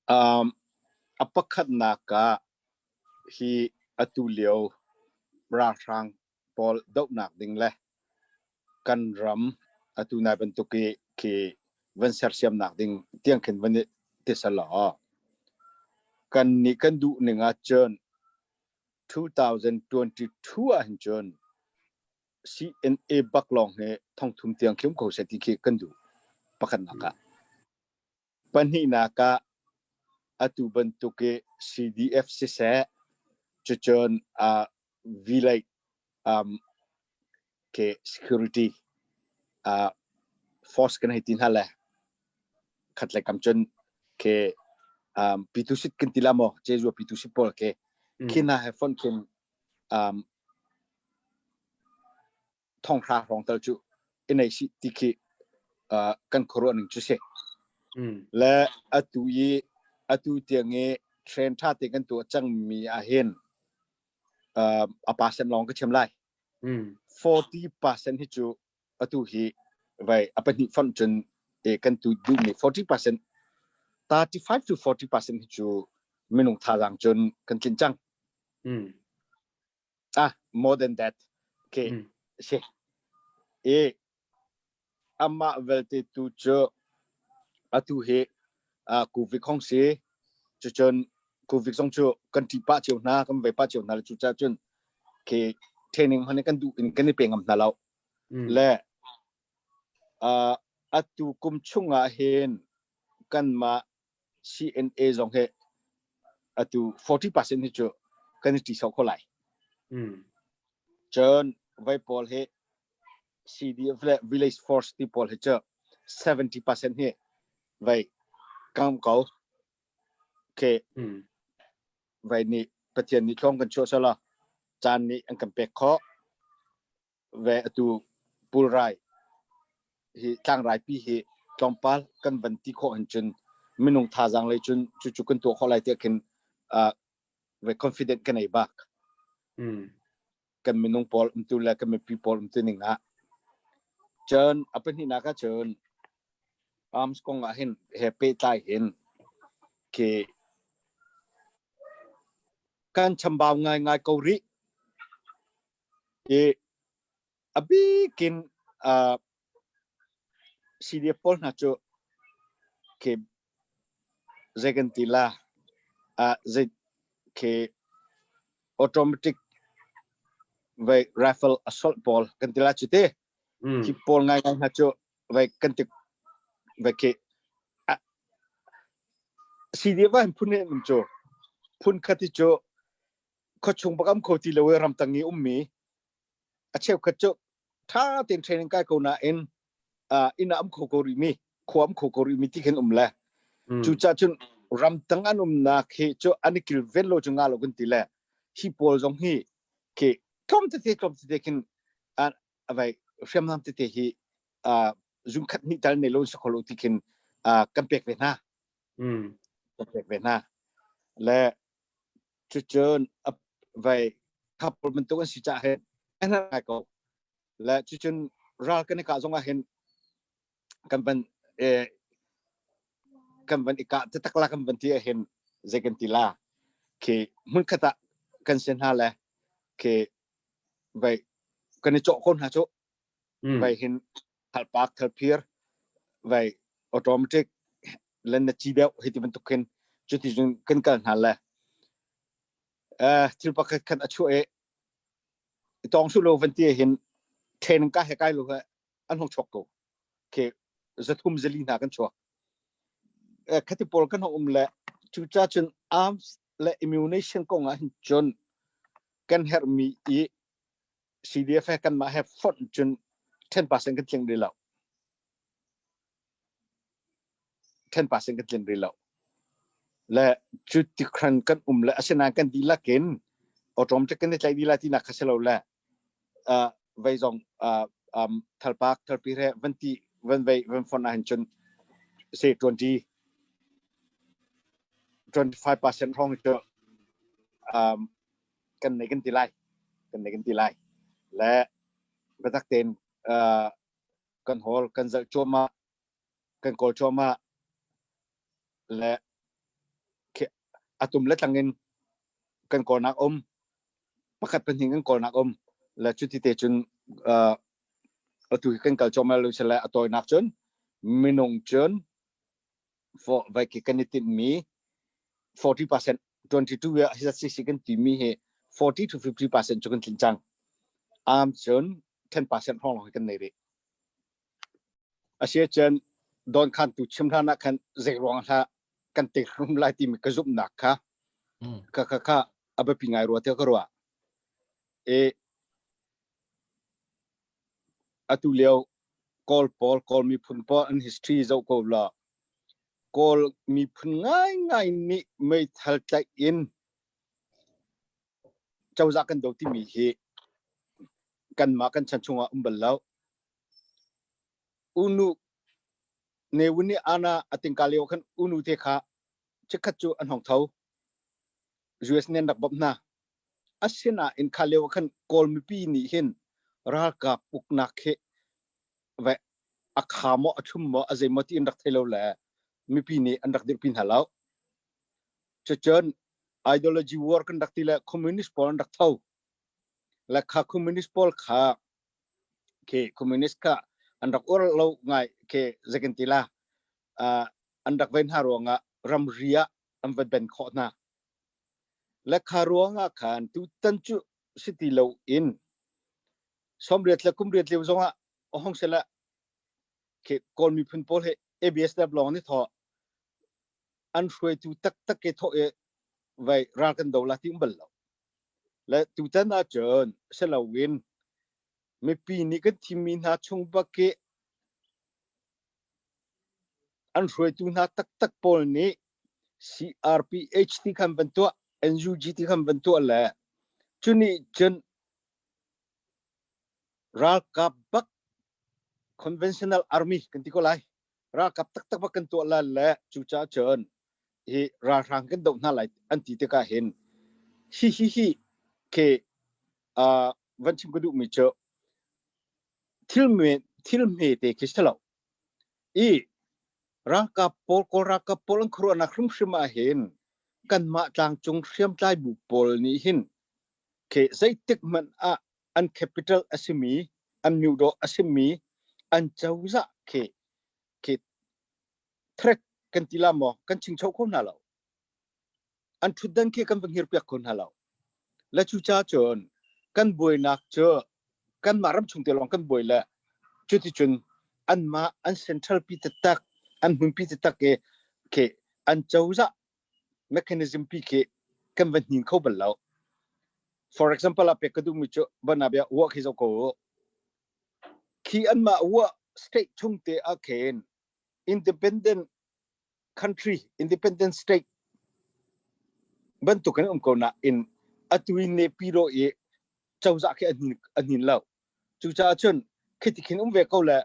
A pakhatnak ah hi atu lio ralhrang pawl dohnak ding le kan ram atu nai bantuk i khi van sersiamnak ding tiang khin van i ti selaw kan nih kan duh ning ahcun 2022 ah hin cun CNA bak lawng hi thongthum tiang khi um ko seh ti khi kan duh pakhatnak ah. Pahnihnak ah atu bantuk i CDF siseh, cucun village ke security force kan hei ti hna le khat le kam cun ke P2 kan ti la maw Jeju P2 pawl ke khi hna he fon khin 5,000 hrawng tal cu i nei sih ti khi kan khuaruah ning cu si. Le atu i atu tiang i train ṭha te kan tuah cangmi ahhin a percent lawng ka chim lai. 40% hi cu atu hi vai a pahnih fonh cun kan tu duhmi 40% 35 to 40% hi cu minung thazaang cun kan tlinh cang. Ah, more than that. Okay. Si. I amah velte tu cu atu hi COVID khong si. Cucun COVID zong cu kan ṭih pah cio hna, kan vei pah cio hna le cucaah cun khi training hman kan duh in kan i pe ngam hna lo. Le atu kum chung ah hin kanmah CNA zong hi atu 40% hi cu kan i ṭiso kho lai. Cun vai pawl hi CDF le Village Force ti pawl hi cu 70% hi vai kam ko. Ke vai nih Pathian nih thlong kan chuah sala caan nih an kan pek khawh. Ve atu pulrai hi tlangrai pi hi tlawmpal kan van ti khawh hin cun minung thazaang lei cun cucu kan tuah khawh lai tiah khin ve confident ka nei bak. Kan minung pawl umtu le kan mipi pawl umtu ning ah. Cun a pahnihnak ah cun arms kong ah hin he pehtlai hin khi kan chambau ngaingai ko rih. I a bikin CDF pawl hna cu khi zei kan ti la zei khi automatic vai rifle assault pawl kan ti la cu te khi pawl ngaingai hna cu vai kan ti vai khi CDF ah hin phun in um cu phun khat hi cu khuachung bak am kho ti lo i ramtang i ummi a cheukhat cu ṭha tein training kai ko nain inn ah um kho ko rih mi khua um kho ko rih mi ti khin um le cucaah cun ramtang an umnak hi cu an i kilven lo cu nga lo kan ti le hi pawl zong hi khi tlawm tete tlawm tete khin vai hriamnam tete hi zungkhat hnih tal nei lo si kho lo ti khin kan pek ve hna kan pek ve hna le Cucun a vai couple bantuk an si caah hin an har ngai ko. Le cucun ral kan i kah zong ah hin kan van eh, kan van i kah taktak la kan van ti ah hin zei kan ti la khi hmunkhat ah kan si hna le khi vai kan i cawh ko hna cu vai hin thalpak thalphir vai automatic len na ci deuh hei ti bantuk khin cuti cun kan kal hna le thil pakhat khat a chuah i tawng su lo van ti hin training ka he kai lo he an hong chuak ko ke zathum zali hna kan chuak khati pawl kan hong um le cuca cun arms le immunization kong ah hin cun kan herhmi i CDF he kanmah he fonh cun 10% kan tling rih lo. 10% kan tlin rih lo. Le cu tikran kan um le asinain kan dihlak in automatic kan i tlaih dih lai tinak kha si lo le vei zong thalpak thalpi he van ti van vei van fonh ahhin cun say 20 25% hrawng cu kan nei kan ti lai kan nei kan ti lai le biatak tein kan hawl kan zalh cuahmah kan kawl cuahmah le Atum le tlang in kan kawlnak um pakhat pahnih kan kawlnak um le cuti te cun atu hi kan kal cuahmah lo sile a tawinak cun minung cun for vai ki kan i tinhmi 40% 22 ya hi si kan timi hi 40 to 50% cu kan tlin cang am cun 10% hrawng lawng kan nei rih Asia cun don khan tu chim hlan ah khan zei ruang hlah kan te hrum lai timi ka zumhnak kha kha kha kha a biapi ngai rua tiah ka ruah. E atu lio Kawl pawl Kawl miphun pawl an history zoh ko la Kawl miphun ngaingai nih meithal tlaih in cozah kan do timi hi kanmah kan chan chungah um bal lo. Unu Ne Win nih ana a tingka lio khan unu te kha chikkhat cu an hong tho. US nih an rak bawmh hna. Asinain kha lio khan Kawl mipi nih hin ralkap uknak hi ve a kha maw a thlum maw a zei maw ti in rak thei lo le mipi nih an rak dirpi hna lo. Cucun ideology war kan rak ti le communist pawl an rak tho. Le kha communist pawl kha khi communist kha an rak uar lo ngai khi zekin ti la an rak ven hna ruangah ramri ah an va ben khawh hna. Le kha ruangah khan tutan cu si ti lo in sawmriat le kumriat lio zongah a hong sela khi Kawl miphun pawl he ABS lab lawng ni thaw an hruaitu taktak ke thawh i vai ral kan do la ti um bal lo. Le tutan ahcun si loin mipi nih kan thimmi hna chung bak i an hruaitu hna taktak pawl nih CRPH ti khan van tuah, NUG ti khan van tuah le cu nih cun ralkap bak conventional army kan ti ko lai. Ralkap taktak bak kan tuah lai le cucaah cun hi ralhrang kan doh hna lai an ti tikah hin hi hi hi khi uh, van chim ka duhmi cu thil me thil hme te khi si lo i ralkap pawl kawl ralkap pawl an khuaruahnak hrimhrim ah hin kanmah tlangcung hriamtlai bu pawl nih hin khi zeitik hmanh ah an capital a simi an myudaw a simi an cozah khi khi threat kan ti la maw kan chingcho kho hna lo an ṭhutdan khi kan va hngirpiak kho hna lo le cucaah cun kan buainak cu kanmah ram chung te lawng kan buai le cuticun anmah an central pi taktak an hmunpi taktak i khi an cozah mechanism pi khi kan va hnin kho bal lo for example a pek ka duhmi cu banabia wa khi zo ko khi anmah wa state chung te ah khin independent country independent state bantuk in um ko na in atu in ne pi ro i cozah khi a hnin lo cucaah cun khiti khin um ve ko le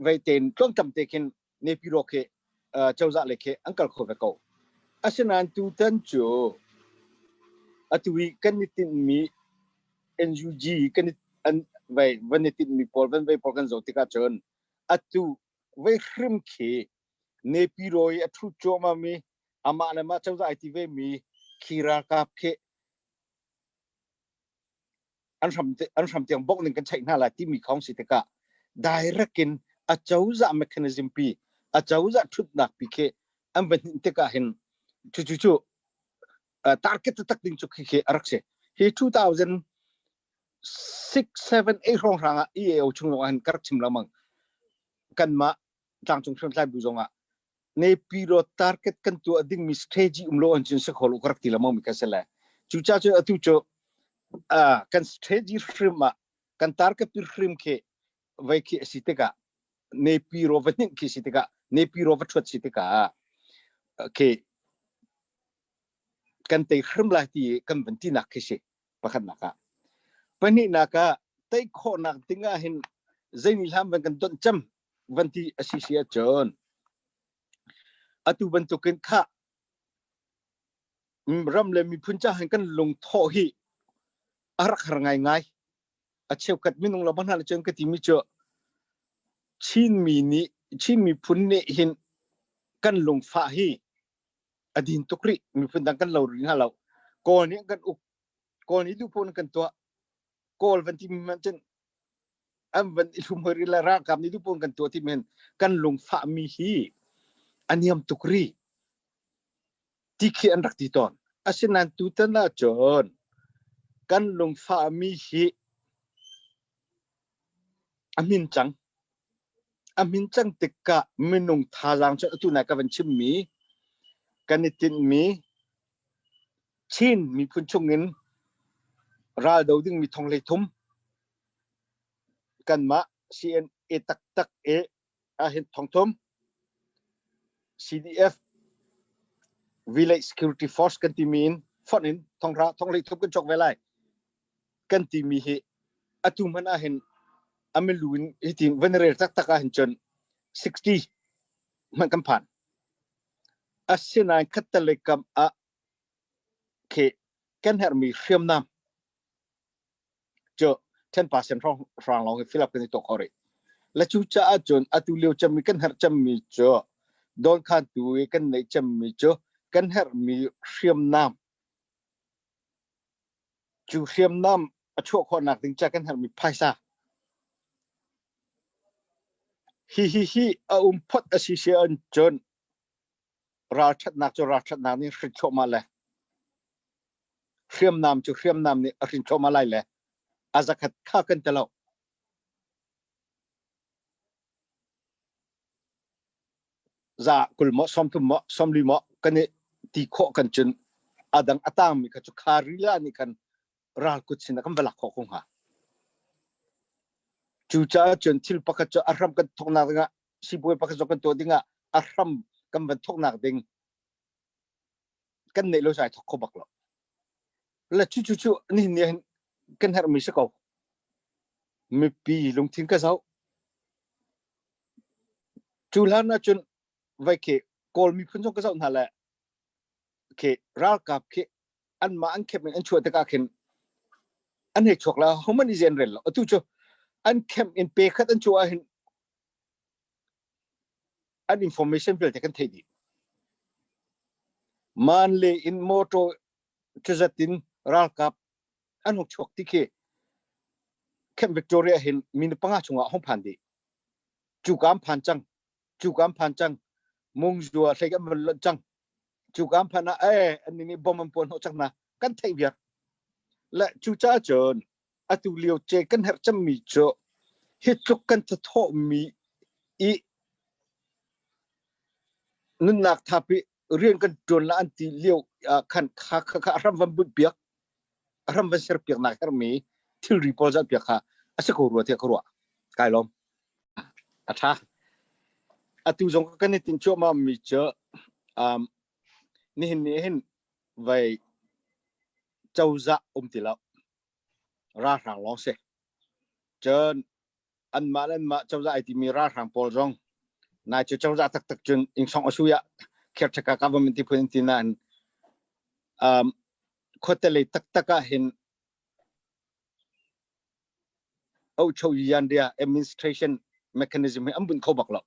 vei ten tlawmtam te khin ne pi ro khi cozah le khi an kal kho ve ko asinain tutan cu atu i kan i tinhmi NUG kan an vei van i tinhmi pawl van vei pawl kan zoh tikah cun atu vei hrim khi Nepiro i a ṭhu cuahmah mi amah le mah cozah ai ti ve mi khi ralkap khi an hram an hram tiang bok ning kan cheih hna lai timi khong si tikah direct in a cozah mechanism pi a cozah ṭhutnak pi khi an va hnin tikah hin cu cu cu target taktak ding cu khi khi a rak si hi 2006 7 8 hrawng hrang ah EAO chung lawng ah hin ka rak chim lengmang kanmah tlangcung hriamtlai bu zong ah Nepiro target kan tuah dingmi strategy um lo an cun si kho lo ka rak ti lengmang mi ka si le cucaah cun atu cu kan strategy hrim ah kan target pi hrim khi vei khi a si tikah Nepiro va hninh khi si tikah Nepiro va ṭhuat si tikah khi kan tei hrim lai ti kan van tinak khi si pakhatnak ah pahnihnak ah tei khawhnak ding ah hin zeini hlam van kan donh cem van ti a si si ahcun atu bantukin kha ram le miphun ca hin kan lungthawh hi a rak har ngaingai a cheukhat minung lo hna cun ka timi cu Chinmi nih Chin miphun nih hin kan lungfah hi a A din tuk rih. Miphun dang kan lo rih hna lo. Kawl nih an kan uk. Kawl nih duh paoh in kan tuah. Kawl van timi hmanh cun an van i hlum hoi rih le ralkap nih duh paoh in kan tuah timi hin kan lungfahmi hi a niam tuk rih. Ti khi an rak ti tawn. Asinain tutan ahcun kan lungfahmi hi a hmin cang. A hmin cang tikah minung thazaang cu atu nai ka van chimmi kan i tinhmi Chin miphun chungin ral do dingmi thong hlei thum kanmah CNA taktak i ahhin thongthum CDF Village Security Force kan timi in fonh in thonghra thonghlei thum kan cawk ve lai kan timi hi atu hmanh ahhin a milu in hitin van rel taktak ahhin cun 60 hmanh kan phan. Asinain khattelei kam ah khi kan herhmi hriamnam cu 10% hrawng hrang lawng hi fill up kan i tuah kho rih. Le cu caah cun atu lio cemmi kan herh cemmi cu dawnkhantu i kan neih cemmi cu kan herhmi hriamnam cu hriamnam a chuah khawhnak ding ca kan herhmi phaisa hi hi hi a um phot a si si an cun ralṭhatnak cu ralṭhatnak nih hrin thluahmah le hriamnam cu hriamnam nih a hrin thluahmah lai le a zakhat kha kan ti lo. Za 20 maw 30 maw 40 maw kan i ti khawh kan cun a dang a tangmi kha cu kha rila nih khan ral kut sin ah kan va lak khawh ko hnga. Cucaah cun thil pakhat cu a hram kan thawknak dingah sibawi pakhat zong kan tuah dingah a hram kan van thawknak ding kan neih lo zai thawk kho bak lo. Le cu cu cu nihin ni hin kan herhmi si ko. Mipi lungthin ka zoh. Cu hlan ahcun vai khi Kawl miphun zong ka zoh hna le khi ralkap khi anmah an camp in an chuah tikah khin an hei chuak la homan i zen rel lo atu cu an camp in pe khat an chuah ahhin an information vialte kan theih dih man le in motor cuzat in ralkap an hung chuak ti khi Camp Victoria hin minute panga chungah hong phan dih cu ka an phan cang cu ka an phan cang mungzua hlei kan van lonh cang cu ka an phan ah eh an nih bom an puan hnawh cang na kan theih viar le cu caah cun atu lio ce kan herh cemmi cu hi tluk kan thathawh mi i nunnak thapi rian kan tuan la an ti lio khan kha kha kha ram van bunh piak ram van ser piak nak hermi thilri pawl zat piak kha a si ko rua tiah ka ruah kai lawm A ṭha. Atu zong kan i tinh cuahmah mi cu um, nihin ni hin vei cozah um ti lo. Ralhrang lawng si. Cun anmah le anmah cozah ai timi ralhrang pawl zong nai cu cozah taktak cun ingsong a sui ah caretaker government ti phun an ti nain um, khuate lei taktak ah hin Ochoyandia administration mechanism hi an bunh kho bak lo.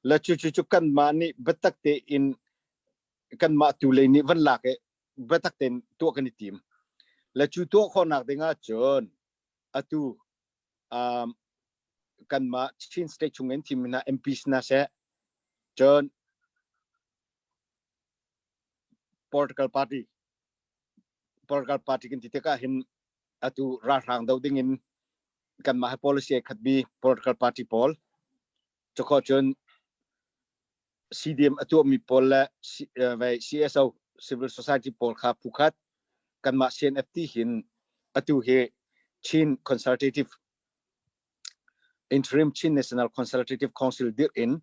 Le cu cu cu kanmah nih biatak tein kanmah tu lei nih van lak i biatak tein tuah kan i tim. Le cu tuah khawhnak ding ah cun atu um, kanmah Chin state chung in thim hna MP hna seh cun political party political party kan ti tikah hin atu ralhrang do ding in kanmah he policy ai khatmi political party pawl cukho cun CDM a tuahmi pawl le CSO civil society pawl kha phukhat kanmah CNFT hin atu hi Chin Consultative Interim Chin National Consultative Council dirh in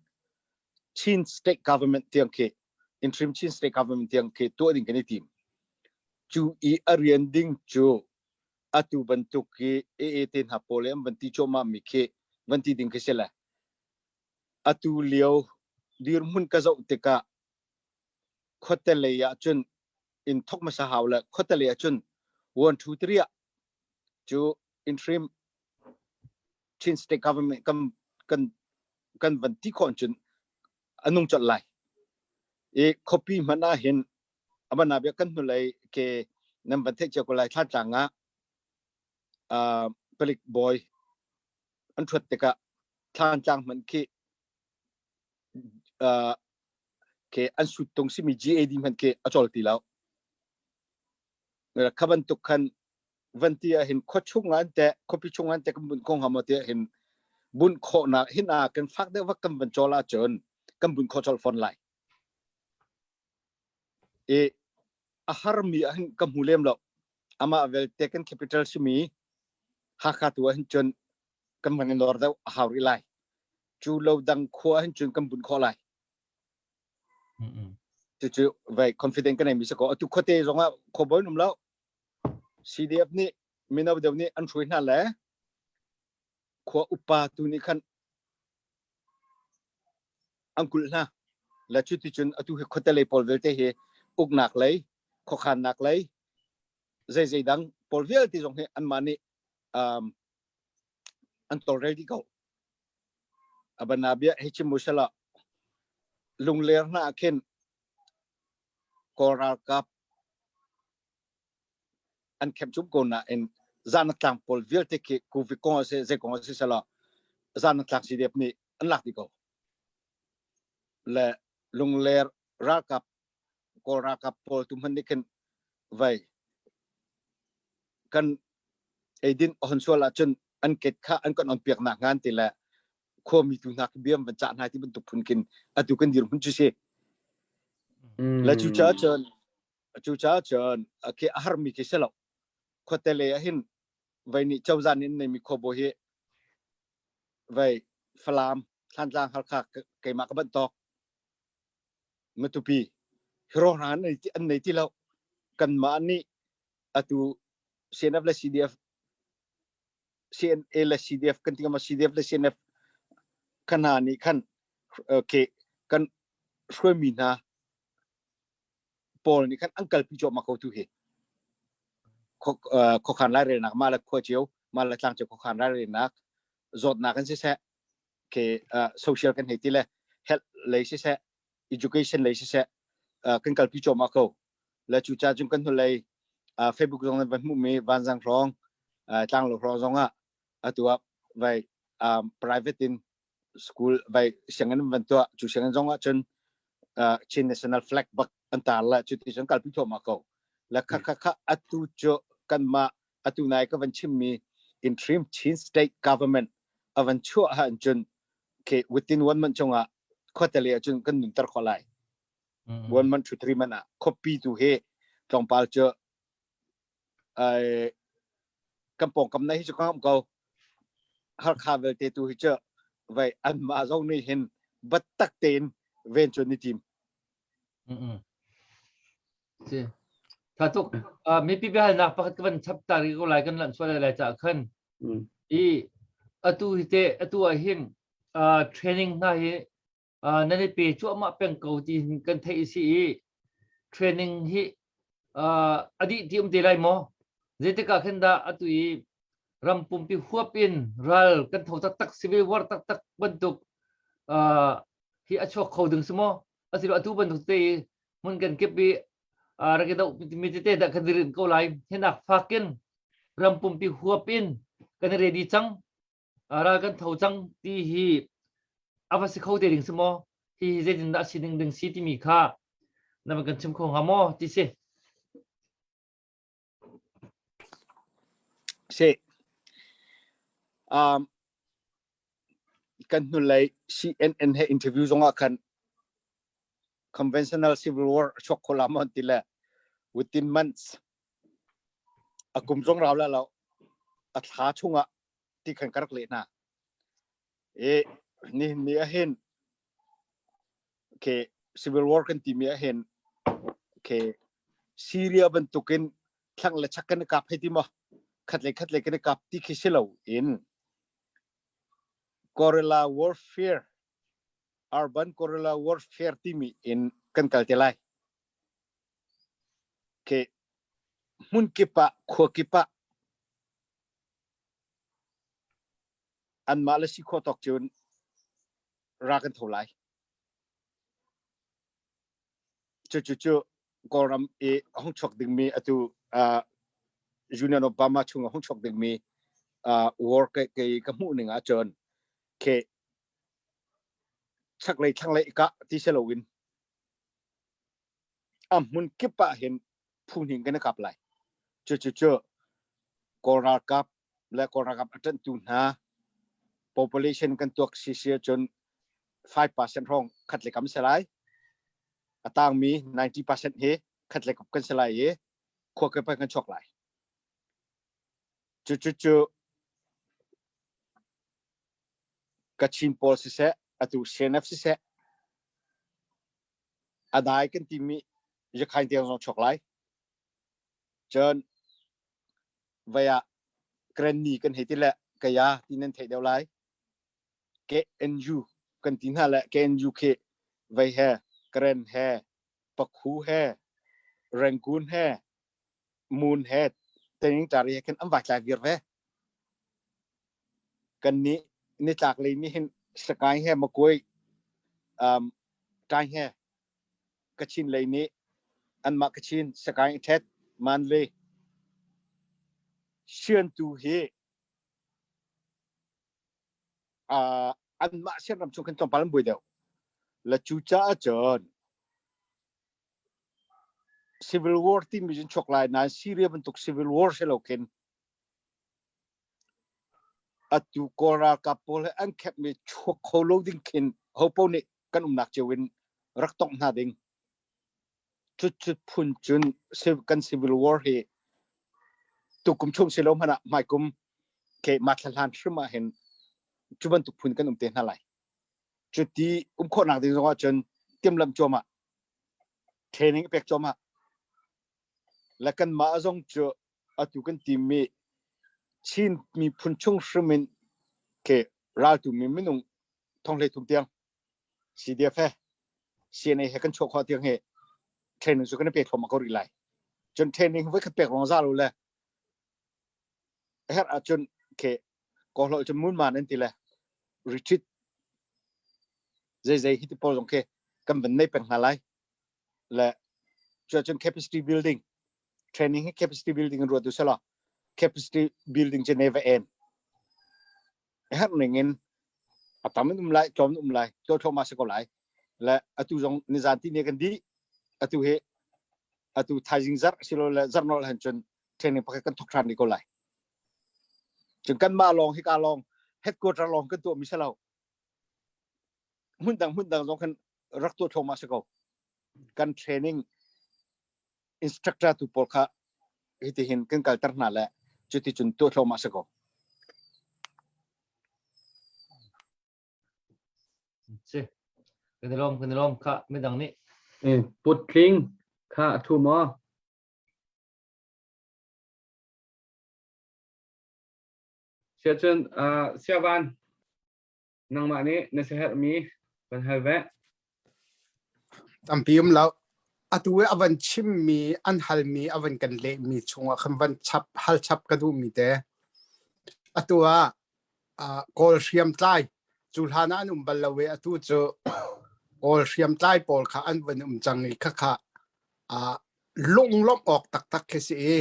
Chin State Government tiang khi Interim Chin State Government tiang khi tuah ding kan i tim. Cu i a rian ding cu atu bantuk hi AA te hna pawl an van ti cuahmah mi khi van ti ding khi si le atu lio dirhmun ka zoh tikah khuate lei ah cun in thok hmasa hau le khuate lei ah cun 1 2 3 ah cu interim Chin state government kan kan kan van ti khawh cun a nung colh lai. I khuapi hmanh ah hin a bia kan hnulei ke nan van theih cio ko lai Thantlang ah palik bawi an ṭhuat tikah Thantlang hmanh khi ke an suttung simi GAD hmanh khi a col ti lo. Kha bantuk khan van ti ah hin khua chung ah an teh khuapi chung ah an teh kan bunh kho hnga maw ti ah hin bunh khawhnak hin ah kan fak deuh vak kan van cawl ahcun kan bunh khawh colh fawn lai. I a harmi ah hin ka hmu lem lo. Amah velte kan capital simi Hakha tu ah hin cun kan van i lor deuh a hau rih lai. Cu lo dang khua ah hin cun kan bunh khawh lai. Cucu vai confident ka nei mi si ko. Atu khuate zong ah khuabawi um lo. CDF nih mino deuh nih an hruai hna le khua upa tu nih khan an kulh hna. Le cu ti cun atu hi khuate lei pawl vialte hi uknak lei, khuakhannak lei, zeizei dang pawl vialte zong hi anmah nih um, an tawlrel dih ko. Abana bia hei chim u sala Lungler hna ah khin Kawl ralkap an khem cum ko nain zan tlang pawl vialte khi covid kong ah seh zei kong ah seh sela zan tlang CDF nih an lak dih ko. Le Lungler ralkap Kawl ralkap pawl tu hmanh nih khin vai kan eidin a hon sual ahcun an ket kha an kan on piak nak ngan ti le khuami tu hna biam van cah hna ti bantuk phun khin atu kan dirhmun cu si. Le cu caah cun cu caah cun khi a harmi khi si lo. Khuate le ah hin vai nih cozah nih an neimi khuabawi hi vai Falam, Thantlang, Halkha keimah ka banh tawk. Matupi hero hna an nei ti lo. Kanmah nih atu CNF le CDF CNA le CDF kan ti ma CDF le CNF kan hna nih khan okay kan hruaimi hna pawl nih khan an kalpi cuahmah ko tu hi khuakhan lairelnak mah le khua cio mah le tlang cio khuakhan lairelnak zawtnak in siseh ke social kan hei ti le health lei siseh education lei siseh kan kalpi cuahmah ko le cu ca cun kan hnulei Facebook zong nan van hmuhmi vanzang hrawng tlanglo hrawng zong ah atu ah vai private in school vai sianginn van tuah cu sianginn zong ah cun Chin National Flag bak an tar la cu ti cun kalpi thluahmah ko la kha kha kha atu cu kanmah atu nai ka van chimmi interim Chin State Government avan chuah han cun ke within one month chungah khuatele ah cun kan nunter khawh lai one month to 3 month ah khuapi tu hi tlawmpal cu ai kan pawngkam na hi cu ka ko Halkha vialte tu hi cu vai anmah zong nih hin battak tein ven cu ni tim. Si. Tha tuk. Mipi biahalnak pakhat ka van chap ta rih ko lai kan lanh sual lai ca khan. I atu hi te atu ah hin training hna hi nan i pe cuahmah peng ko ti kan theih si i training hi a dih ti um te lai maw? Zeitik ah khin dah atu i ram pumpi huap in ral kan tho taktak civil war taktak bantuk hi a chuak kho ding si maw? Asilo atu bantuk te i hmun kan kip i rak i doh mi tete dah kan dirin ko lai. Hinak fakin ram pumpi huap in kan i ready cang. Ral kan tho cang ti hi a va si kho te ding si maw? Hi hi zeitindah a si ding ding si timi kha na van kan chim kho hnga maw ti si. Si. Um, kan hnulei CNN he interview zong ah khan conventional civil war a chuak kho la maw an ti le within months a kum zong rau la lo a thla chungah ti khan ka rak leh hna. I nihin ni ahhin okay, civil war kan timi ahhin okay, Syria bantukin thlang le chak kan i kap hei ti maw khat le khat le kan i kap ti khi si lo in guerrilla warfare urban guerrilla warfare timi in kan kal te lai. Okay, hmun kip ah khua kip ah anmah le si khawh tawk cun ra kan tho lai. Cucu cu Kawlram i a hung chuak dingmi atu uh, Union of Burma chung a hung chuak dingmi uh, war ke ke ka hmuh ning ahcun ke chaklei thlanglei i kah ti si loin a hmun kip ah hin phu hning kan i kap lai. Cucu cu Kawl ralkap le Kawl ralkap a ṭanhtu hna population kan tuak si si ahcun 5% hrawng khat le kam si lai. A tangmi 90% hi khat le kap kan si lai i khua kip kan chuak lai. Cucu cu Kachin pawl siseh, atu CNF siseh, a dai kan timi Yakhain tiang zong chuak lai. Cun vai ah Granny kan hei ti le kaya ti nan theih deuh lai. KNU kan ti hna le KNU khi vei he Karen he Pakhu he Rangoon he Moon he tening tari he khin an vai tlai vir ve. Kan nih nitlak lei nih hin Sakai he Makuai um, Tai he Kachin lei nih anmah Kachin Sakai Thet Manle Siantu hi uh, anmah sianram chung khin tlawmpal an buai deuh. La cu caah cun civil war timi cun chuak lai nain Syria bantuk civil war si lo khin atu Kawl ralkap pawl he an khepmi chuak kho lo ding khin hopo nih kan umnak cio in rak tongh hna ding. Cucut phun cun kan civil war hi tukum chung si lo hmanh ah hmaikum ke mathla hlan hrim ah hin cu bantuk phun kan um te hna lai. Cuti um khawhnak ding zong ah cun timhlamh cuahmah training pek cuahmah le kanmah zong cu atu kan timi Chin miphun chung hrim in ke raltu mi minung thonghlei thum tiang CDF he CNA he kan chuah khawh tiang hi training cu kan i pe thluahmah ko rih lai. Cun training voi khat pek lawng za lo le a herh ahcun ke kawhlo cun munman an ti le retreat zeizei hi ti pawl zong khi kan van nei peng hna lai le cu cun capacity building training hi capacity building in ruat u selaw capacity building cu never end herh ning in a tam in um lai tlawm in um lai tuah thluahmah si ko lai le atu zong nizan ti ne kan dih atu hi atu thaizing zarh silo le zarh nol han cun training pakhat kan thok than rih ko lai cun kanmah lawng hika lawng headquarter lawng kan tuah mi si lo hmun dang hmun dang zong kan rak tuah thluahmah si ko kan training instructor tu pawl kha hitihin kan kalter hna le cuti cun tuah thluahmah si ko. Si. Kan i lawm, kan i lawm kha midang nih. Eh, putling kha a thu maw? Siacun, uh, Siavan, nangmah nih na siaherhmi kan hal ve. Tampi um lo. Atu i a van chimmi, an halmi, a van kan lehmi chungah khan van chap, hal chap ka duhmi te. Atu ah uh, Kawl hriamtlai cu hlan ah an um bal lo i atu cu Kawl hriamtlai pawl kha an van um cang i khakha uh, lunglawmh awk taktak khi si i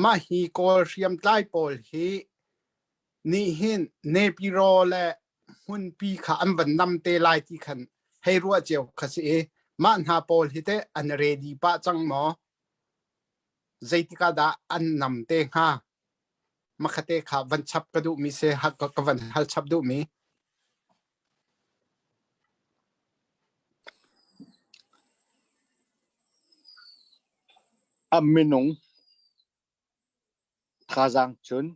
mah hi Kawl hriamtlai pawl hi nih hin Nepiro le hmunpi kha an van nam te lai ti khan hei ruah cio kha si i mah hna pawl hi teh an ready pah cang maw? Zeitik ah dah an nam te hnga? Makhate kha van chap ka duhmi si ka van hal chap duhmi. A minung thazaang cun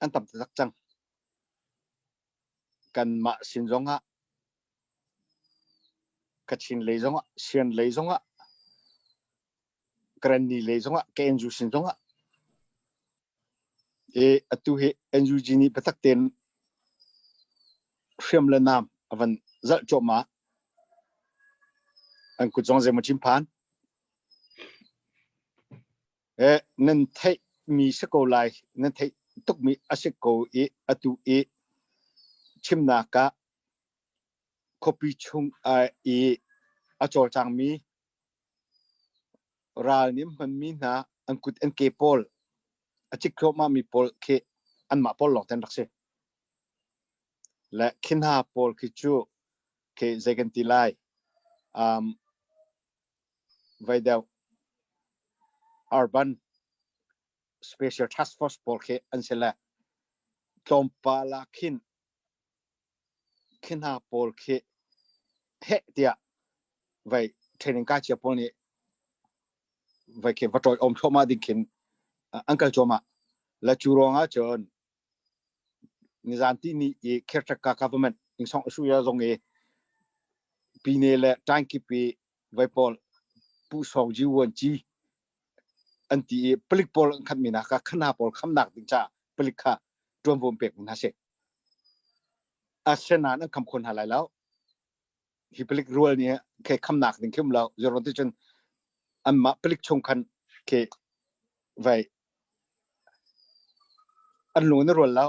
An tam taktak cang. Kanmah sin zongah, Kachin lei zongah, Sian lei zongah, Karenni lei zongah, KNU sin zongah i atu hi NUG nih biatak tein hriam le nam a van zalh cuahmah. An kut zong zeimaw chin phan. Nan theihmi si ko lai, nan theih tukmi a si ko i atu i chimnak ah. Khuapi chung i a cawlcangmi ral nih hmanmi hna an kut an ke pawl a cik thluahmahmi pawl khi anmah pawl lawng te an rak si. Le khi hna pawl khi cu khi zei kan ti lai vai deuh urban special task force pawl khi an si le tlawmpal ah khin Khi hna pawl khi heh tiah vai training kai cia pawl nih vai khi va ṭawiawm thluahmah ding khin an kal cuahmah. Le cu ruangah cun nizan ti ni i caretaker government Ingsong Asuya zong i pine le ṭaingkip i vai pawl Pu Sawng Ji Wan Ci an ti i palik pawl an khatmi hna kha khana pawl khamnak ding caah palik kha ṭuanvo an pek hna si. Asinain an kham kho hna lai lo. Hi palik rual nih khi khamnak ding khi um lo. Zeruang ti cun anmah palik chung khan khi vai an lung in a rual lo.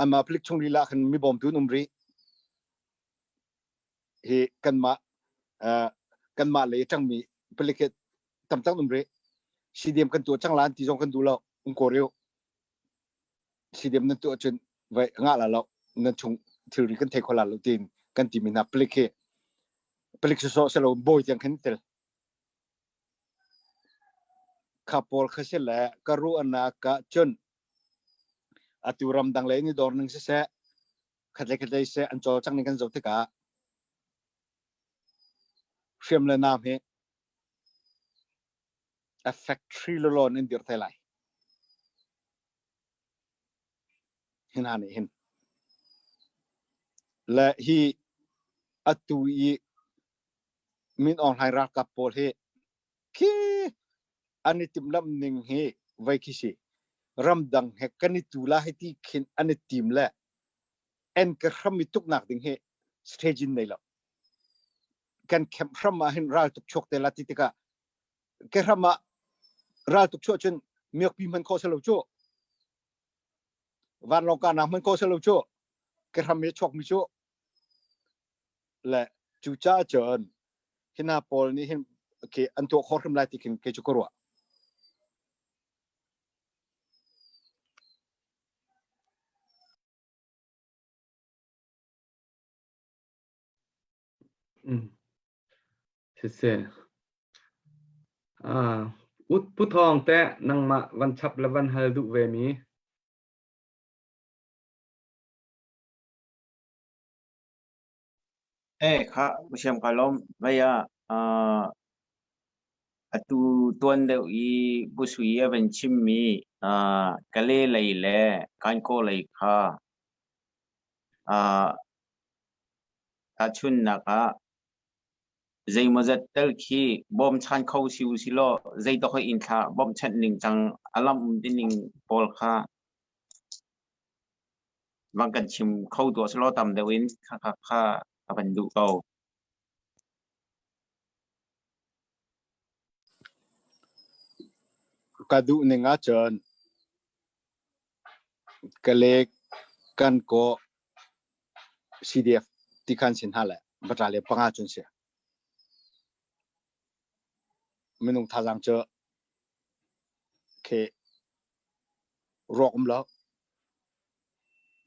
Anmah palik chung lila khan mi bawmtu an um rih. Hi kanmah kanmah lei ṭangmi palik hi tam tak um rih. CDM kan tuah cang la an ti zong kan duh lo. Um ko rih u. CDM nan tuah cun vai ngah la lo nan chung thilri kan thei kho la lo tiin kan timi hna palik hi palik sawsawh si lo bawi tiang khin tel. Kha pawl kha si le ka ruahnak ah cun atu ramdang lei ni dawr ning siseh khatlei khatlei seh an cawlcangh ning kan zoh tikah hriam le nam hi a factory lawlaw in dirh te lai. Hi hna nih hin le hi atu i Min Aung Hlaing ralkap pawl hi khi an i timhlamh ning hi vei khi si. Ramdang he kan i tu la hei ti khin an i tim le en ka hram i tuknak ding hi strategy nei lo. Kan kemh hram ah hin ral tuk chuak te la ti tikah ke hram ah ral tuk chuah cun miakpi hman khawh si lo cu. Vanlawng kahnak hman khawh si lo cu. Ke hram i chuak mi cu Le cucaah cun hi hna pawl nih hin khi an tuah khawh hrim lai ti khin kei cu ka ruah. Siseh. Ah, Ut Pu Thawng teh nangmah van chap le van hal duh ve mi? Eh kha siam ka lawm vei ah atu tuan deuh i Pu Sui a van chimmi Kale lei le Kankaw lei kha tahchunhnak ah zeimawzat tal khi bawmchan kho si usilaw zeitok hoi in thla bawmhchanh ningcang a lamh tining pawl kha Van kan chim kho tuah selaw tam deuh in khakha kha ka van duh ko. Ka duh ning ahcun Kalek kan kaw CDF ti khan sin hna le battalion panga cun si. Minung thazaang cu khi ruak um lo.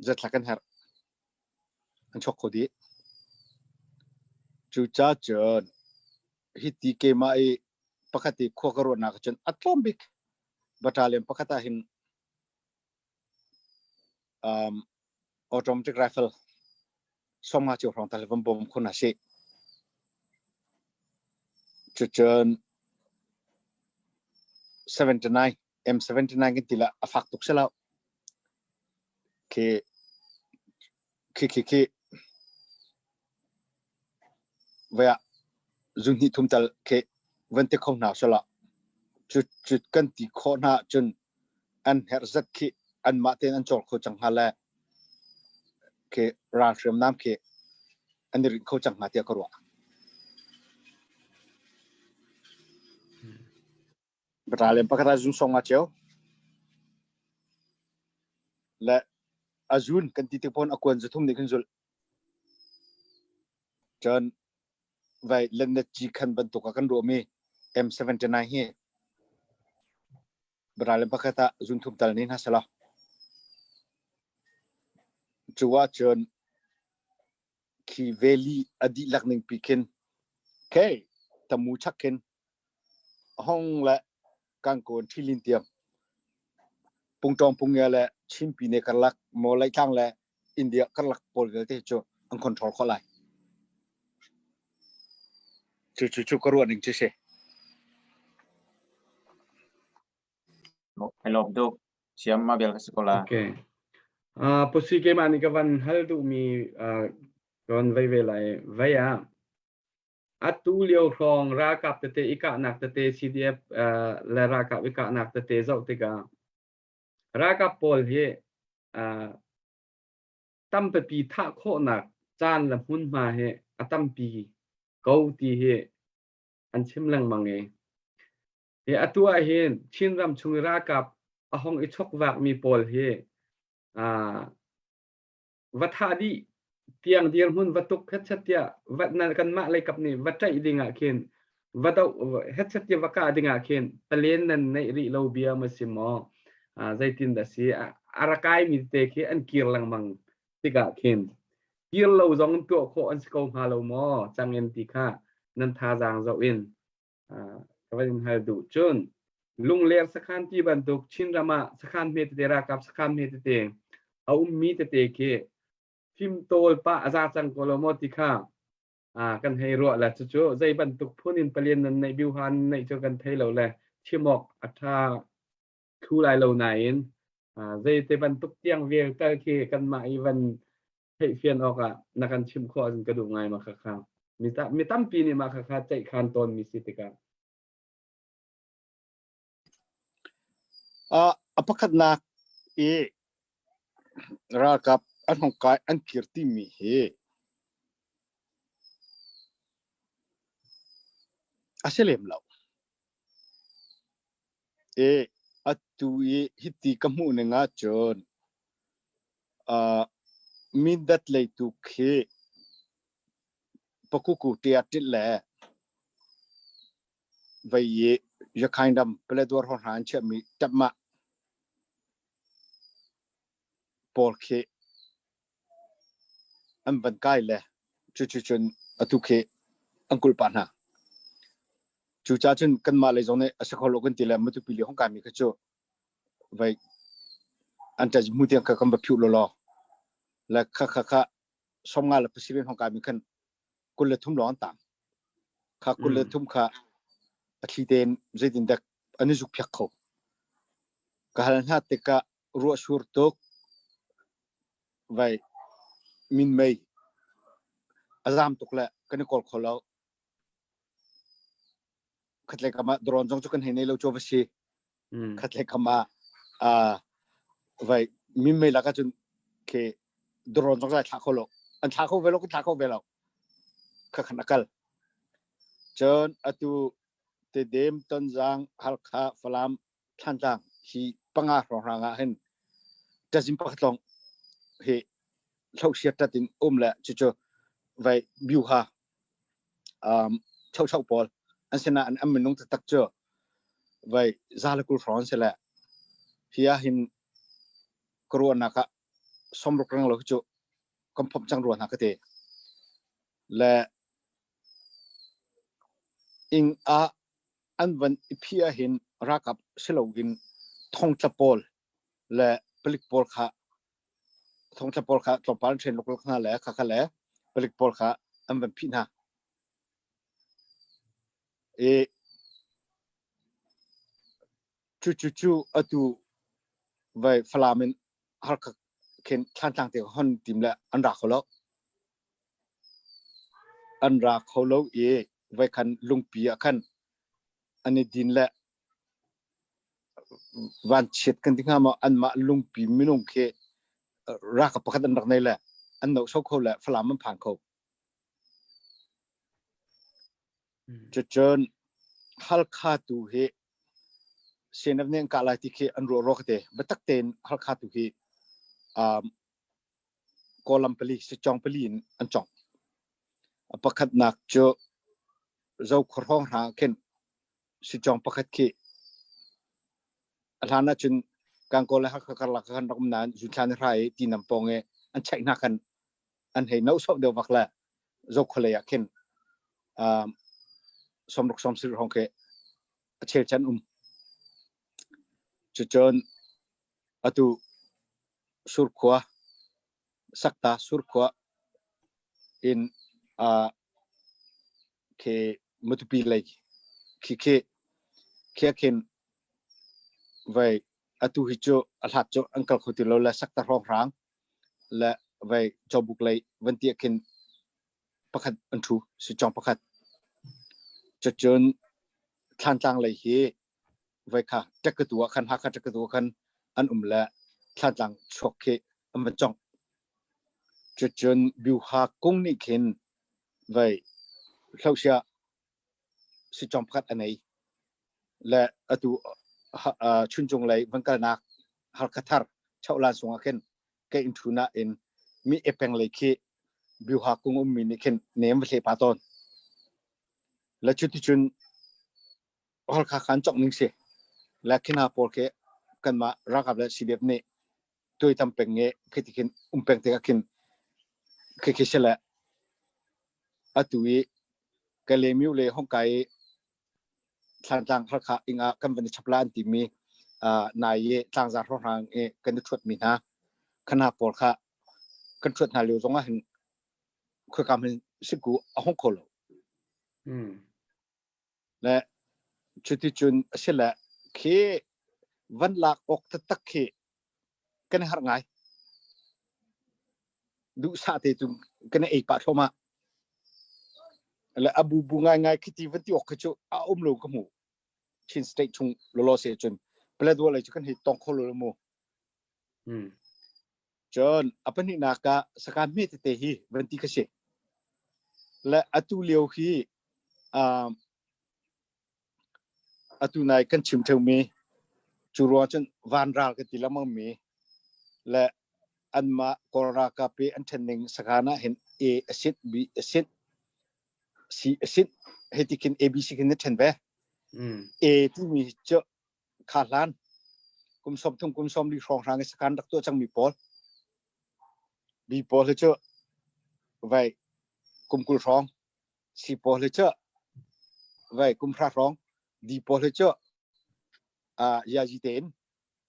Zatla kan herh. An chuak kho dih. Cucaah cun hiti keimah i pakhat i khua ka ruahnak ahcun a tlawm bik battalion pakhat ah hin automatic rifle 50 cio hrawng tal van bawm khun a si. Cucun 79 M79 kan ti la a fak tuk si lo. Khi khi khi khi Voi ah zunhnih thum tal khi van ti kho hna selaw cu cu kan ti khawh hna ahcun an herh zat khi anmah tein an cawl kho cang hnga le khi ral hriamnam khi an i rinh kho cang hnga tiah ka ruah. Battalion pakhat ah zun song nga cio le a zun kan ti tik pawn a kuan zathum nih khin zulh. Cun vai lennet ci khan bantuk ah kan ruahmi M79 hi Bral pakhat ah zunthum tal ni hna selaw. Cu ahcun khi valley a dihlak ning pi khin okay tamu chak khin hong le kangkawn ṭhilin tiang pungṭawng pungia le Chinpi ne karlak maw Laitlang le India karlak pawl vialte cu an control khawh lai. Cu cu cu ka ruah ning cu si. I lawm tuk. Siam ma bel ka si ko la. Okay. Uh, pusi keimah nih ka van hal duhmi uh, ka van vei ve lai. Vei ah atu lio hrawng ralkap tete i kahnak tete CDF uh, le ralkap i kahnak tete zoh tikah ralkap pawl hi uh, tampipi thah khawhnak caan le hmunhma hi a tampi ko ti hi an chim lengmang i hi atu ah hin Chinram chung i ralkap a hong i chokvakmi pawl hi uh, va thah dih tiang dirhmun va tuk hetchet tiah va na kanmah leikap nih va ṭaih ding ah khin va doh hetchet tiah va kah ding ah khin palen nan neih rih lo bia ma si maw zeitin dah si a ra kaimi te khi an kir lengmang tikah khin kir lo zong tuah khawh an si ko hnga lo maw cangin ti kha nan thazaang zoh in ka van in hal duh. Cun Lungler sakhan ti bantuk Chinram ah sakhan hme tete ralkap sakhan hme tete a ummi tete khi fimtawl pah a za cang ko lo maw ti kha kan hei ruah le cucu zei bantuk phun in palian nan neih biuhan neih cu kan thei lo le chim awk a ṭha thlu lai lo nain zeite bantuk tiang vel tal khi kanmah i van theihfian awkah na kan chimh khawh ahcun ka duh ngai ma khakha. Mi tampi nih mah khakha ceihkhan tawnmi si tikah. A pakhatnak i ralkap an hong kai an kir timi hi a si lem lo. E atu i hiti ka hmuh ning ahcun Mindat lei tu khi Pakuku ṭiaṭilh le vei i Yakhain ram Paletwa hrawng hna an chiahmi ṭapmah pawl khi an van kai le cuticun atu khi an kulh pah hna. Cucaah cun kanmah lei zong nih a si kho lo kan ti le Matupi lei hung kaimi kha cu vai an ṭa mu tiang kha kan va phiuh lawlaw le kha kha kha 50 le 70 hong kaimi khan 23 lawng an tang. Kha 23 kha a thli tein zeitin dek an i zukphiak kho. Ka hal hna tikah ruah sur tuk vai minmei a zam tuk le kan i kawl kho lo. Khatlei kam ah drone zong cu kan hei nei lo cu va si. Khatlei kam ah vai minmei lak ahcun khi drone zong zai thlah kho lo. An thlah kho ve lo, kan thlah kho ve lo. Kha khan a kal. Cun atu Tedim, Tonzang, Halkha, Falam, Thlantlang hi panga hrawnghrang ah hin ṭazin pakhat lawng hi hlohsiat ṭat in um le cucu vai biuha um, chocho pawl an sinah an, an minung taktak cu vai za le 20 hrawng an si le hi ah hin ka ruahnak ah 60 reng lo cu kan phomh cang rua hna ka ti le ing ah an van i phih ahhin ralkap si loin thongtla pawl le palik pawl kha thongtla pawl kha tlawmpal an ṭhen luklak hna le khakha le palik pawl kha an van phih hna. I cu cu cu atu vai Falam in Halkha khin Thlantlang te hon tim le an ra kho lo. An ra kho lo i voikhan lungpi ah khan an i din le vanchiat kan ti hnga maw anmah lungpi minung khi ralkap pakhat an rak nei le an nohso kho le Falam an phan kho. Cucun Halkha tu hi CNF nih an kah lai ti khi an ruah rua ka ti. Biatak tein Halkha tu hi um, Kawlam pali, Sitcawng pali in an cawngh. A pakhatnak cu Zokhua hrawng hna khin sicawng pakhat khi a hlan ahcun Gangaw le Hakha karlak ah khan rak um nain Zunthla ni hra i tinam pawng i an cheih hna khan an hei no soh deuh vak le Zokhua lei ah khin 60 70 hrawng khi a chel chan um. Cucun atu Surkhua Sakta Surkhua in khi Matupi lei khi khi khi khin vei atu hi cu a hlat cu an kal kho ti lo le Sakta hrawnghrang le vei Cawbuk lei van ti khin pakhat an ṭhu sicawng pakhat. Cucun Thlantlang lei hi voi kha ṭekkatu ah khan Hakha ṭekkatu ah khan an um le Thlantlang chuak khi an van congh. Cucun Byuha kung nih khin vei hlosia sicawng pakhat a nei le atu Chuncung lei van kalnak Halkha thar Chohlan sung ah khin ka inn ṭhu nain mi epeng lei khi Byuha kung ummi nih khin nem va hle pa tawn. Le cuticun Halkha khan congh ning si. Le khi hna pawl khi kanmah ralkap le CDF nih tuaitam peng nge khi ti khin um peng tikah khin khi khi si le atu i Kalaymyo le Hongkai i Thlantlang Halkha ing ah kan van i chap la an timi nai i tlangzar hrawnghrang i kan i ṭhuatmi hna khana pawl kha kan ṭhuat hna lio zong ah hin khuakam hin siku a hong kho lo. Le cuticun a si le khi van lak awk taktak khi kan i harh ngai. Duhsah te cu kan i ei pah thluahmah. Le a bu bu ngaingai khi ti van ti awk khi cu a um lo ka hmu. Chin state chung lawlaw se cun Paletwa lei cu kan hei tong kho lo mu. Cun a pahnihnak ah saka hme tete hi van ti ka si. Le atu lio hi um, atu nai kan chim theumi cu ruang cun vanral kan ti lengmang mi le anmah Kawl ralkap i an ṭhen ning sakhan ah hin A a sit, B a sit, C a sit hei ti khin ABC khin na ṭhen ve. A timi cu kha hlan kum 30 kum 40 hrawnghrang i sakhan rak tuah cangmi pawl B pawl hi cu vai kum 20 hrawng C pawl hi cu vai kum 10 hrawng D pawl hi cu yazi tein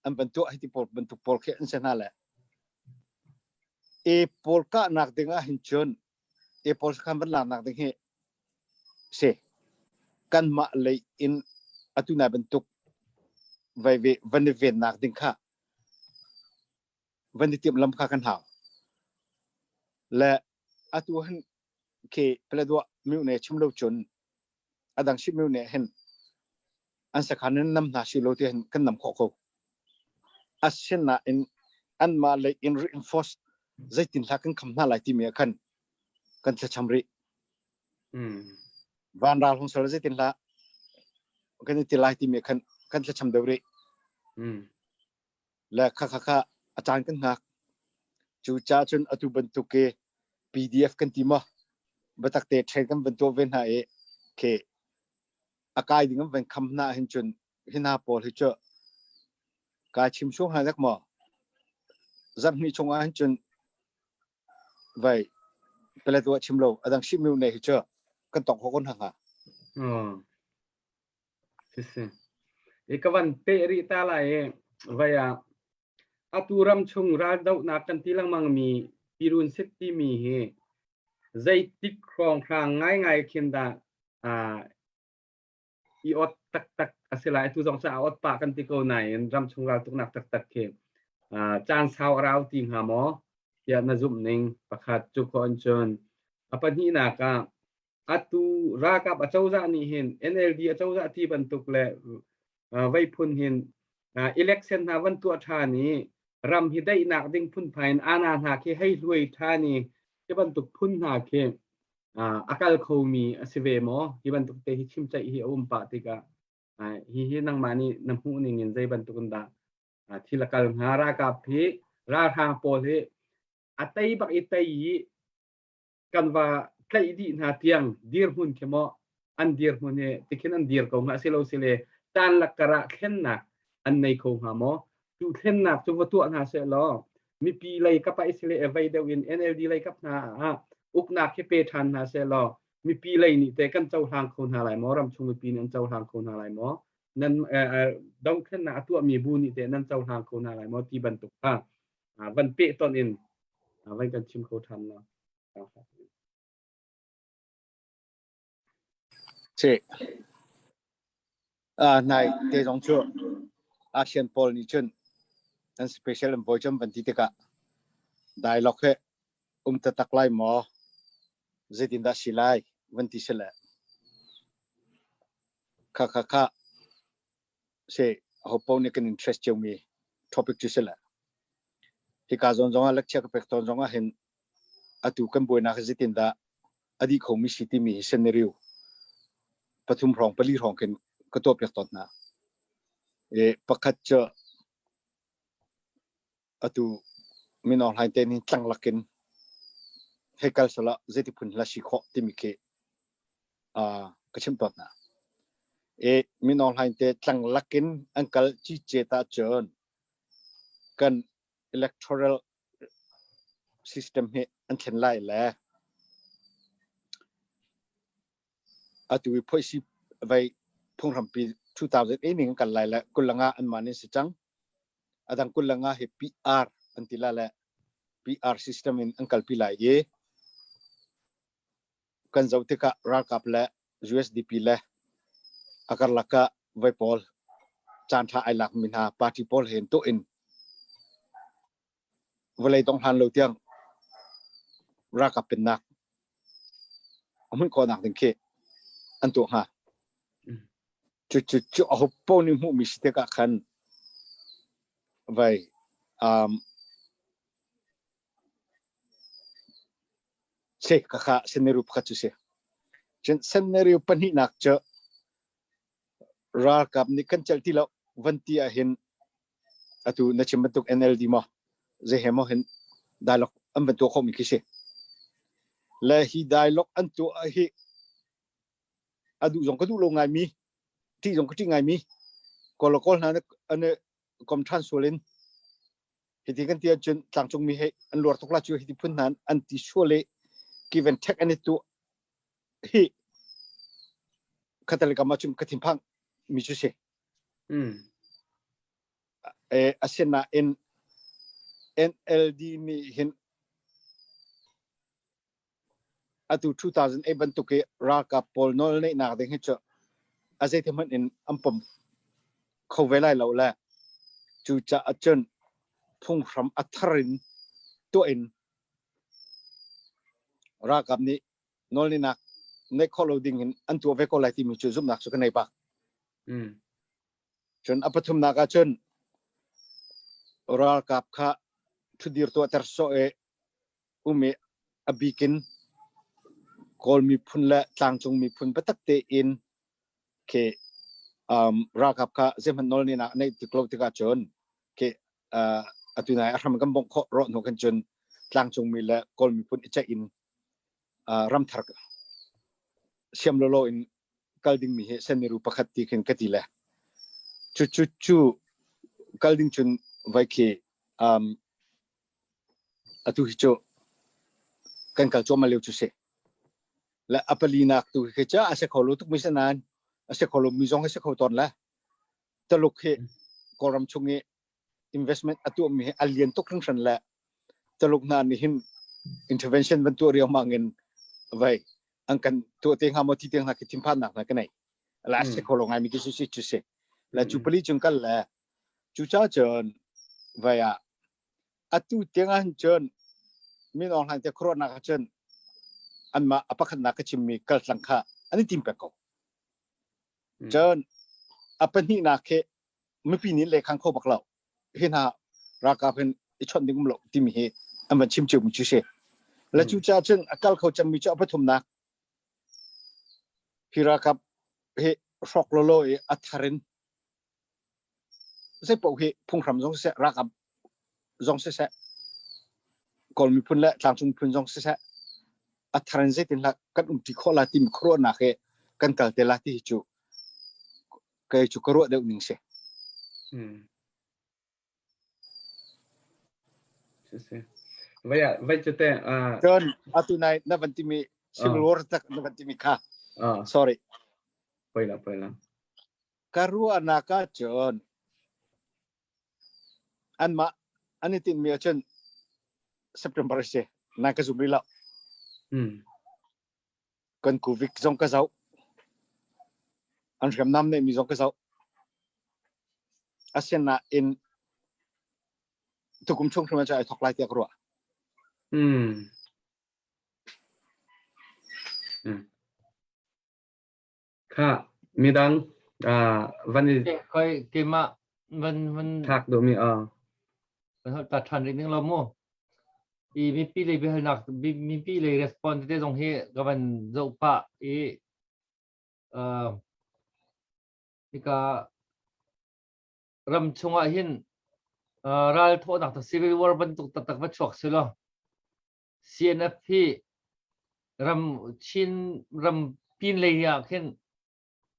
an van tuah hiti pawl bantuk pawl khi an si hna le A pawl kahnak ding ah hin cun A pawl sakhan van laknak ding hi si kanmah lei in atu nai bantuk vai ve van i vennak ding kha van i timh lam kha kan hau le atu hin khi Paletwa myone chim lo cun adang ship myone hin an sakhan in nam hna si lo ti hin kan nam khawh ko asinain anmah lei in reinforce zeitin hla kan kham hna lai timi ah khan kan thlacham rih vanral hung sal zeitin hla kan i ti lai timi khan kan thlacham deuh rih le kha kha kha a caan kan hngak cu ca cun atu bantuk ke PDF kan ti maw batak te train kan van tuah ve hna i ke a kai ding an van kham hna hin cun hi hna pawl hi cu kai chim chung hna dek maw zarhni chung ah hin cun vai Paletwa chim lo adang ship mi ne hi cu kan tong kho kon hanga. Si I ka van pe rih ta lai i vai ah atu ram chung raldohnak kan ti lengmang mi Pirun sit timi hi zeitik hrawnghrang ngaingai khin dah i ot taktak a si lai. Atu zong cu a ot pah kan ti ko nain ramchung raltuknak taktak khi caan sau a rau ti hnga maw tiah na zumh ning pakhat cu khawh in cun a pahnihnak ah atu ralkap acozah nih hin NLD acozah ti bantuk le vei phun hin election hna van tuah ṭhan i ram hi daihnak ding phunphai in ana hna khi hei hluai ṭhan i hi bantuk phun hna khi a kal khomi a si ve maw? Hi bantuk te hi chimceih hi a um pah tikah hi hi nangmah nih na hmuh ning in zei bantuk in dah thil a kal hnga? Ralkap hi ralhrang pawl hi a tei bak i tei i kan va tlaih dih hna tiang dirhmun khi maw an dirhmun hi tikhin an dir ko hnga si lo si le caan lakkar ah thlennak an nei kho hnga maw? Cu thlennak cu va tuah hna seh law mipi lei kap ah isile vei deuh in NLD lei kap hna ah uknak hi pe ṭhan hna seh law mipi lei nih te kan cohlang kho hna lai maw? Ramchung mipi nih an cohlang kho hna lai maw? Nan dothlennak a tuahmi bu nih te nan cohlang kho hna lai maw? Ti bantuk kha van pehtonh in van kan chim kho ṭhan la. Si. Uh, nai te zong cu ASEAN pawl nih cun an special envoy cun van ti tikah dialogue he um taktak lai maw zeitindah si lai van ti si le kha kha kha si ho paoh nih kan interest ciomi topic cu si le hika zawn zongah lecture ka pek tawn zongah hin atu kan buainak hi zeitindah a dih khomi si timi hi scenario pathum hrawng pali hrawng khin ka tuah piak tawn hna. E, pakhat cu atu mino hlain te nih tlang lakin hei kal sala zeiti phun hla si khawh timi khi uh, ka chim tawn hna. E, mino hlain te tlang lakin an kal ci ce ta cun kan electoral system hi an thlen lai le atu i phoihsi vei phunghrampi 2008 ning kan lai le kulanga an man in si cang adang kulanga hi PR an ti la le PR system in an kalpi lai i kan zoh tikah ralkap le USDP le a karlak ah voi pawl caan ṭha ai lakmi hna party pawl he tuah in vawlei dong hlan lo tiang ralkap pennak a hmuh khawhnak ding khi an tuah hnga. Cu cu cu a hopo nih hmuhmi si tikah khan vai um, Si, khakha scenario pakhat cu si. Cun scenario pahnihnak cu ralkap nih kan celh ti lo van ti ahhin atu na chim bantuk NLD maw zei he maw hin dialogue an van tuah khawhmi khi si. Le hi dialogue an tuah hi a duh zong ka duh lo ngaimi, ṭih zong ka ṭih ngaimi, kawl le kawl hna an i kom ṭhan sual in hiti kan ti ahcun tlangcungmi he an luar tuk la cu hiti phun hna an ti sual i give and take an i tuah hi khatal kam ahcun ka thinphang mi cu si. Mm. E, asinain NLD nih hin Atu 2008 bantuk i ralkap pawl nawl neihnak ding hi cu a zeiti hmanh in an pom kho ve lai lo le cucaah cun phunghram a thar in tuah in ralkap nih nawlneihnak neih khawh lo ding in an tuah ve ko lai timi cu zumhnak cu ka nei bak. Mm. Cun a pathumnak ah cun ralkap kha ṭhudir tuahter sawh i um i a bik in Kawl miphun le tlangcung miphun biatak tein khi um, ralkap kha zeihmanh nawl nih neih tik lo tikah cun khi uh, atu nai a hram kan bongh khawh rawh hnu khan cun tlangcung mi le Kawl miphun i ceih in uh, ramthar siam lolo in kal ding mi hi seniru pakhat ti khin ka ti le cu cu cu kal ding cun vai khi um, atu hi cu kan kal cuahmah lio cu si. Le a palinak tu hi cu a si kho lo tuk mi si nain a si kho lo mi zong hi si kho tawn le Taluk hi Kawlram chung i investment a tuah mi hi a lian tuk hringhran le Taluk hna nih hin intervention van tuah riangmang in vai an kan tuah te hnga maw ti te hna khi thinphannak hna ka nei. La a si kho lo ngai mi khi si cu si. Le cu pali cung kal le cu ca cun vai ah atu tiang ahhin cun Min Aung Hlaing te khuaruahnak ahcun anmah a pakhatnak ka chimmi kaltlang kha an i tim peng ko. Cun a pahnihnak khi mipi nih lehkhang kho bak lo. Hi hna ralkap hin i chawnh ding um lo timi hi an van chim ciomi cu si. Le cucaah cun a kal kho cemmi cu a pathumnak hi ralkap hi hrawk lawlaw i a thar in Zeipaoh hi phunghram zong siseh, ralkap zong siseh, Kawl miphun le tlangcung miphun zong siseh, A thar in zeitin hlah kan umṭi khawh la timi khuaruahnak he kan kal te la ti hi cu kei cu ka ruah deuh ning si. Vai vai cu te Cun atu nai na van timi civil war tak na van timi kha. Sorry. Poi la poi la. Ka ruahnak ah cun anmah an i tinhmi ahcun September a si. Nai ka zum rih lo. Kan kuvik zong ka zoh. An hriamnam neihmi zong ka zoh. Asinain tukum chung hrim ah ai thok lai tiah ka ruah. Kha midang van i Koi keimah van van thak duhmi a van holh ta ṭhan rih ning lo mu. I mipi lei biahalnak mipi lei response te zong hi ka van zoh pah i hika ram chungah hin ral thawhnak civil war bantuk taktak va chuak si law CNF hi ram Chin ram pin lei ah khin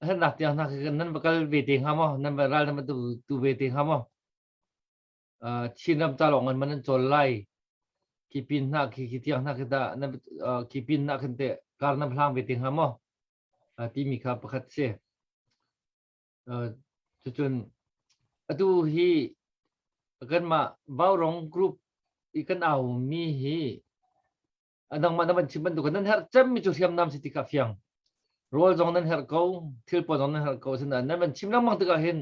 hernak tiang hna khi nan va kal ve te hnga maw nan va ral nan va tu, tu ve te hnga maw uh, Chin ram ta lawng an man an cawl lai khi pin hna khi khi tiang hna khi ta nan uh, khi pin hna khin te kar nan hlang ve te hnga maw uh, timi kha pakhat si uh, cucun atu hi kanmah Vaurong group i kan au mi hi nangmah na van chim bantuk nan herh cemmi cu hriamnam si ti kha fiang rawl zong nan herh ko thil pawl zong nan herh ko asinain nan van chim lengmang tikah hin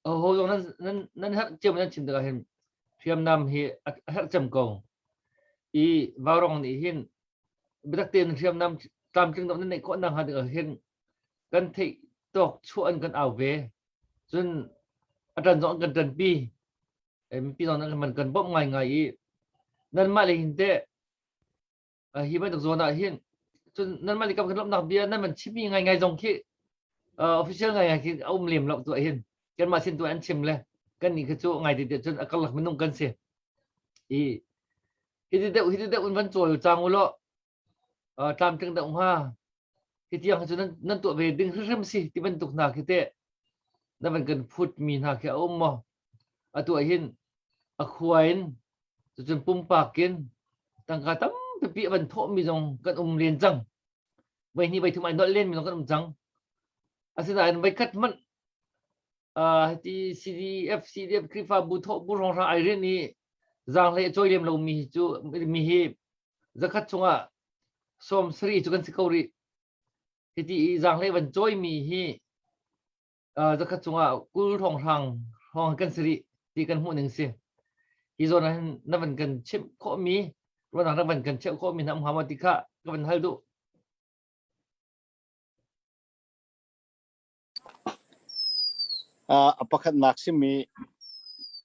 ho zong nan nan nan herh cem nan chim tikah hin hriamnam hi a herh cem ko i Vaurong nih hin biatak tein hriamnam tlamtling deuh nan neih khawh nakhnga dingah hin kan theih tawk chuah in kan au ve cun a ṭan zong an kan ṭanpi mipi zong nan man kan bawmh ngaingai i nanmah le hin teh hi bantuk zawn ah hin cun nanmah le kam kan lawmhnak bia nan man chimmi ngaingai zong khi official ngaingai khi a um lem lo tu ah hin kanmah sin tu an chim le kan nih khi cu ngai te cun a karlak minung kan si i hi deuh hi deuh in van cawl cang u law tlamtling deuh hnga hi tiang cu nan nan tuah ve ding hrimhrim si ti bantuk hna khi teh na van kan phut mi hna khi a um maw atu ah hin a khua in cucun pumpak in tangka tampi a van thawh mi zong kan um len cang voi hnih voi thum ai nolh len mi zong kan um cang asinain voi khat hmanh ti CDF CDF Khrihfabu thawh bu hrawnghrang ai rin i zaanghlei a cawi lem lo mi cu mi hi zakhat chungah 70 cu kan si ko rih. Hiti i zaanghlei van cawimi hi zakhat chungah 20 hrawnghrang hrawng kan si rih ti kan hmuh ning si. Hi zawn ah hin na van kan chimh khawhmi ruahnak na van kan cheuh khawhmi na um hnga maw ti kha ka van hal duh. A pakhatnak simi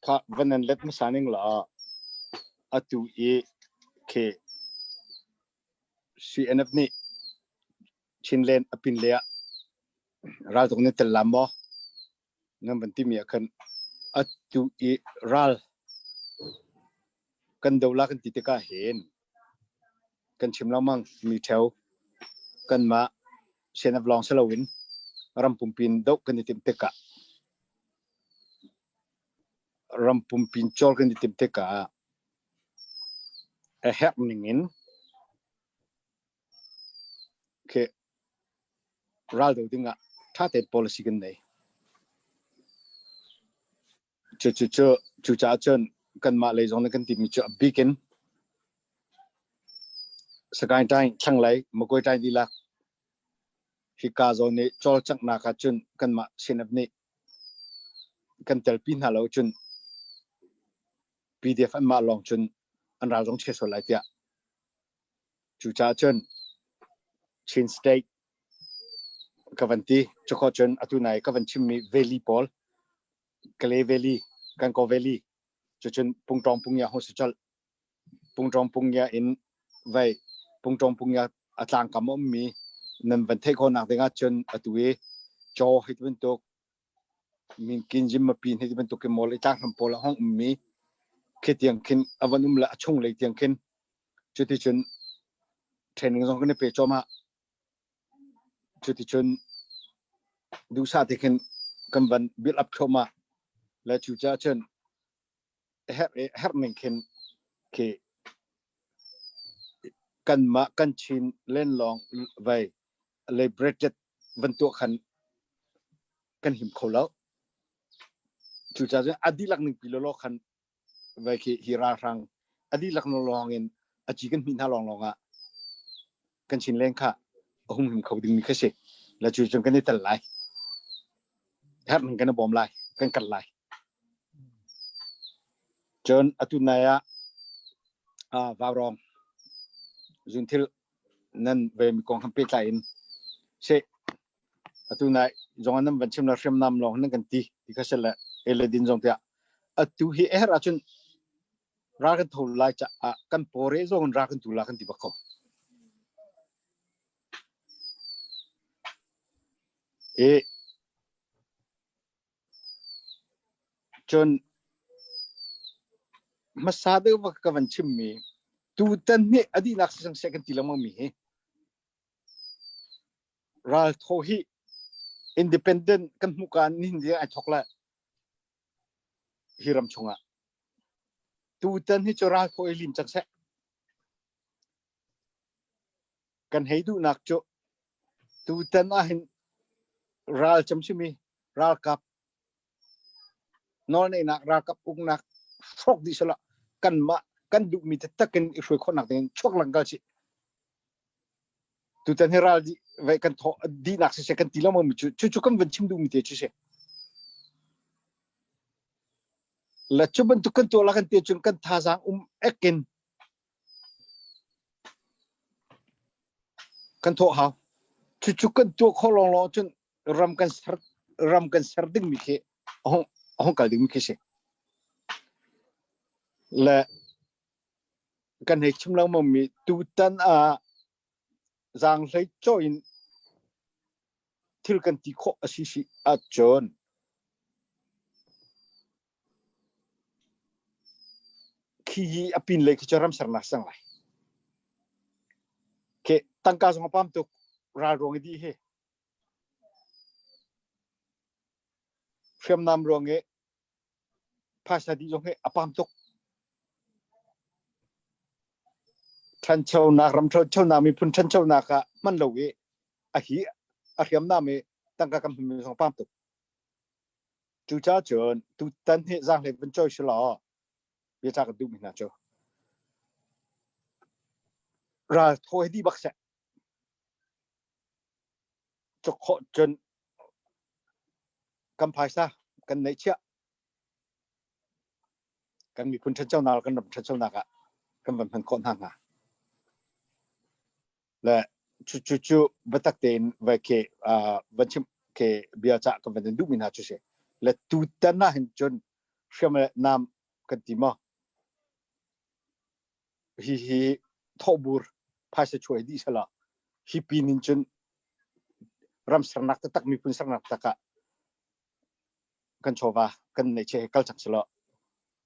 kha van nan let hmasa ning law atu i khi CNF nih Chinland a pin lei ah raltuk nan tel la maw? Nan van timi ah khan atu i ral kan do la kan ti tikah hin kan chim lengmang mi ṭheo kanmah CNF lawng si loin ram pumpi in doh kan i timh tikah ram pumpi in cawl kan i timh tikah a herh ning in khi ral do dingah ṭha tein policy kan nei. Cucu cucaah cun kanmah lei zong nih kan timi cu a bik in Sagaing Taing thlanglei Magway Taing dihlak hika zawn i cawlcanghnak ah cun kanmah CNF nih kan telpi hna lo cun PDF anmah lawng cun an ral zong chia sual lai tiah. Cucaah cun Chin State ka van ti. Cukhawh cun atu nai ka van chimmi valley pawl Kalay Valley, Kankaw Valley cucun Pungtawng Pungya hung si colh. Pungtawng Pungya in vei Pungtawng Pungya a tlangkam a ummi nan van theih khawhnak ding ahcun atu i Caw hei ti bantuk Minkin Jimapin hei ti bantuk in mawl i tlanghram pawl a hung ummi khi tiang khin a van um le a chung lei tiang khin cuticun. Training zong kan i pe cuahmah. Cuticun duhsah te khin kan van build up thluahmah. Le cu caah cun herh ning khin khi kanmah kan Chin lenlawng vei liberated van tuah khan kan him kho lo. Cucaah cun a dihlak ning pi lawlaw khan vai khi hi ralhrang a dihlak lawng in a ci kan hmih hna lawnglawng ah kan Chin leng kha a humhim kho dingmi kha si. La cu cun kan i tel lai. Herh ning kan i bawm lai, kan kal lai. Cun atu nai ah ah Vaurawng zunthil nan ve mi kong han pehtlai in se atu nai zong nan van chim la hriamnam lawng nan kan ti ti kha se le eledin zong tiah atu hi er ahcun ral kan tho lai caah kan pawre zong in ral kan tu la kan ti bak ko. E Cun hmasa deuh va ka van chimmi tutan hi a dihnak si cang seh kan ti lengmang mi hi ralthaw hi independent kan hmuh ka nihin ding ai thok le hi ram chungah tutan hi cu ralthaw i lim cang seh Kan hei duhnak cu tutan ahhin ralcam simi ralkap nawlneihnak ralkap uknak hrawk dih sehla kanmah kan duhmi taktak in i hruai khawhnak ding in chuak langkal sih. Tutan hi ral dih vai kan thawh dihnak siseh kan ti lengmang mi cu cucu kan van chim duhmi te cu si. Le cu bantuk kan tuah la kan ti cun kan thazaang um ek in Kan thawh hau. Cucu kan tuah khawh lawnglawng cun ram kan ser ram kan ser dingmi khi a hung a hung kal dingmi khi si. Le kan hei chim lengmang mi tutan ah zaanghlei cawh in thil kan ti khawh a si si ahcun Khi hi a pinlei khi cu ram sernak sang lai. Khi tangka zong a pam tuk ral ruang i dih hi. Hriamnam ruang i phaisa dih zong hi a pam tuk. Ṭhanchonak ram ṭhanchonak miphun ṭhanchonak ah hman lo i a hi a hriamnam i tangka kan hmanmi zong a pam tuk. Cucaah cun tutan hi zaanghlei vun cawi si law biaca kan duhmi hna cu ral thaw hi dih bak seh. Cuk khawh cun kan phaisa kan neihchiah kan miphun ṭhanchonak kan ram ṭhanchonak ah kan van hman khawh hna hnga. Le cu cu cu biatak tein vai khi van chim khi bia cah kan van in duhmi hna cu si. Le tutan ah hin cun hriam le nam kan ti maw? Hi hi thawhbur phaisa chuai dih sala hi pin in cun ram sernak taktak miphun sernak taktak ah kan chawva kan neihchiah hi kal cang selaw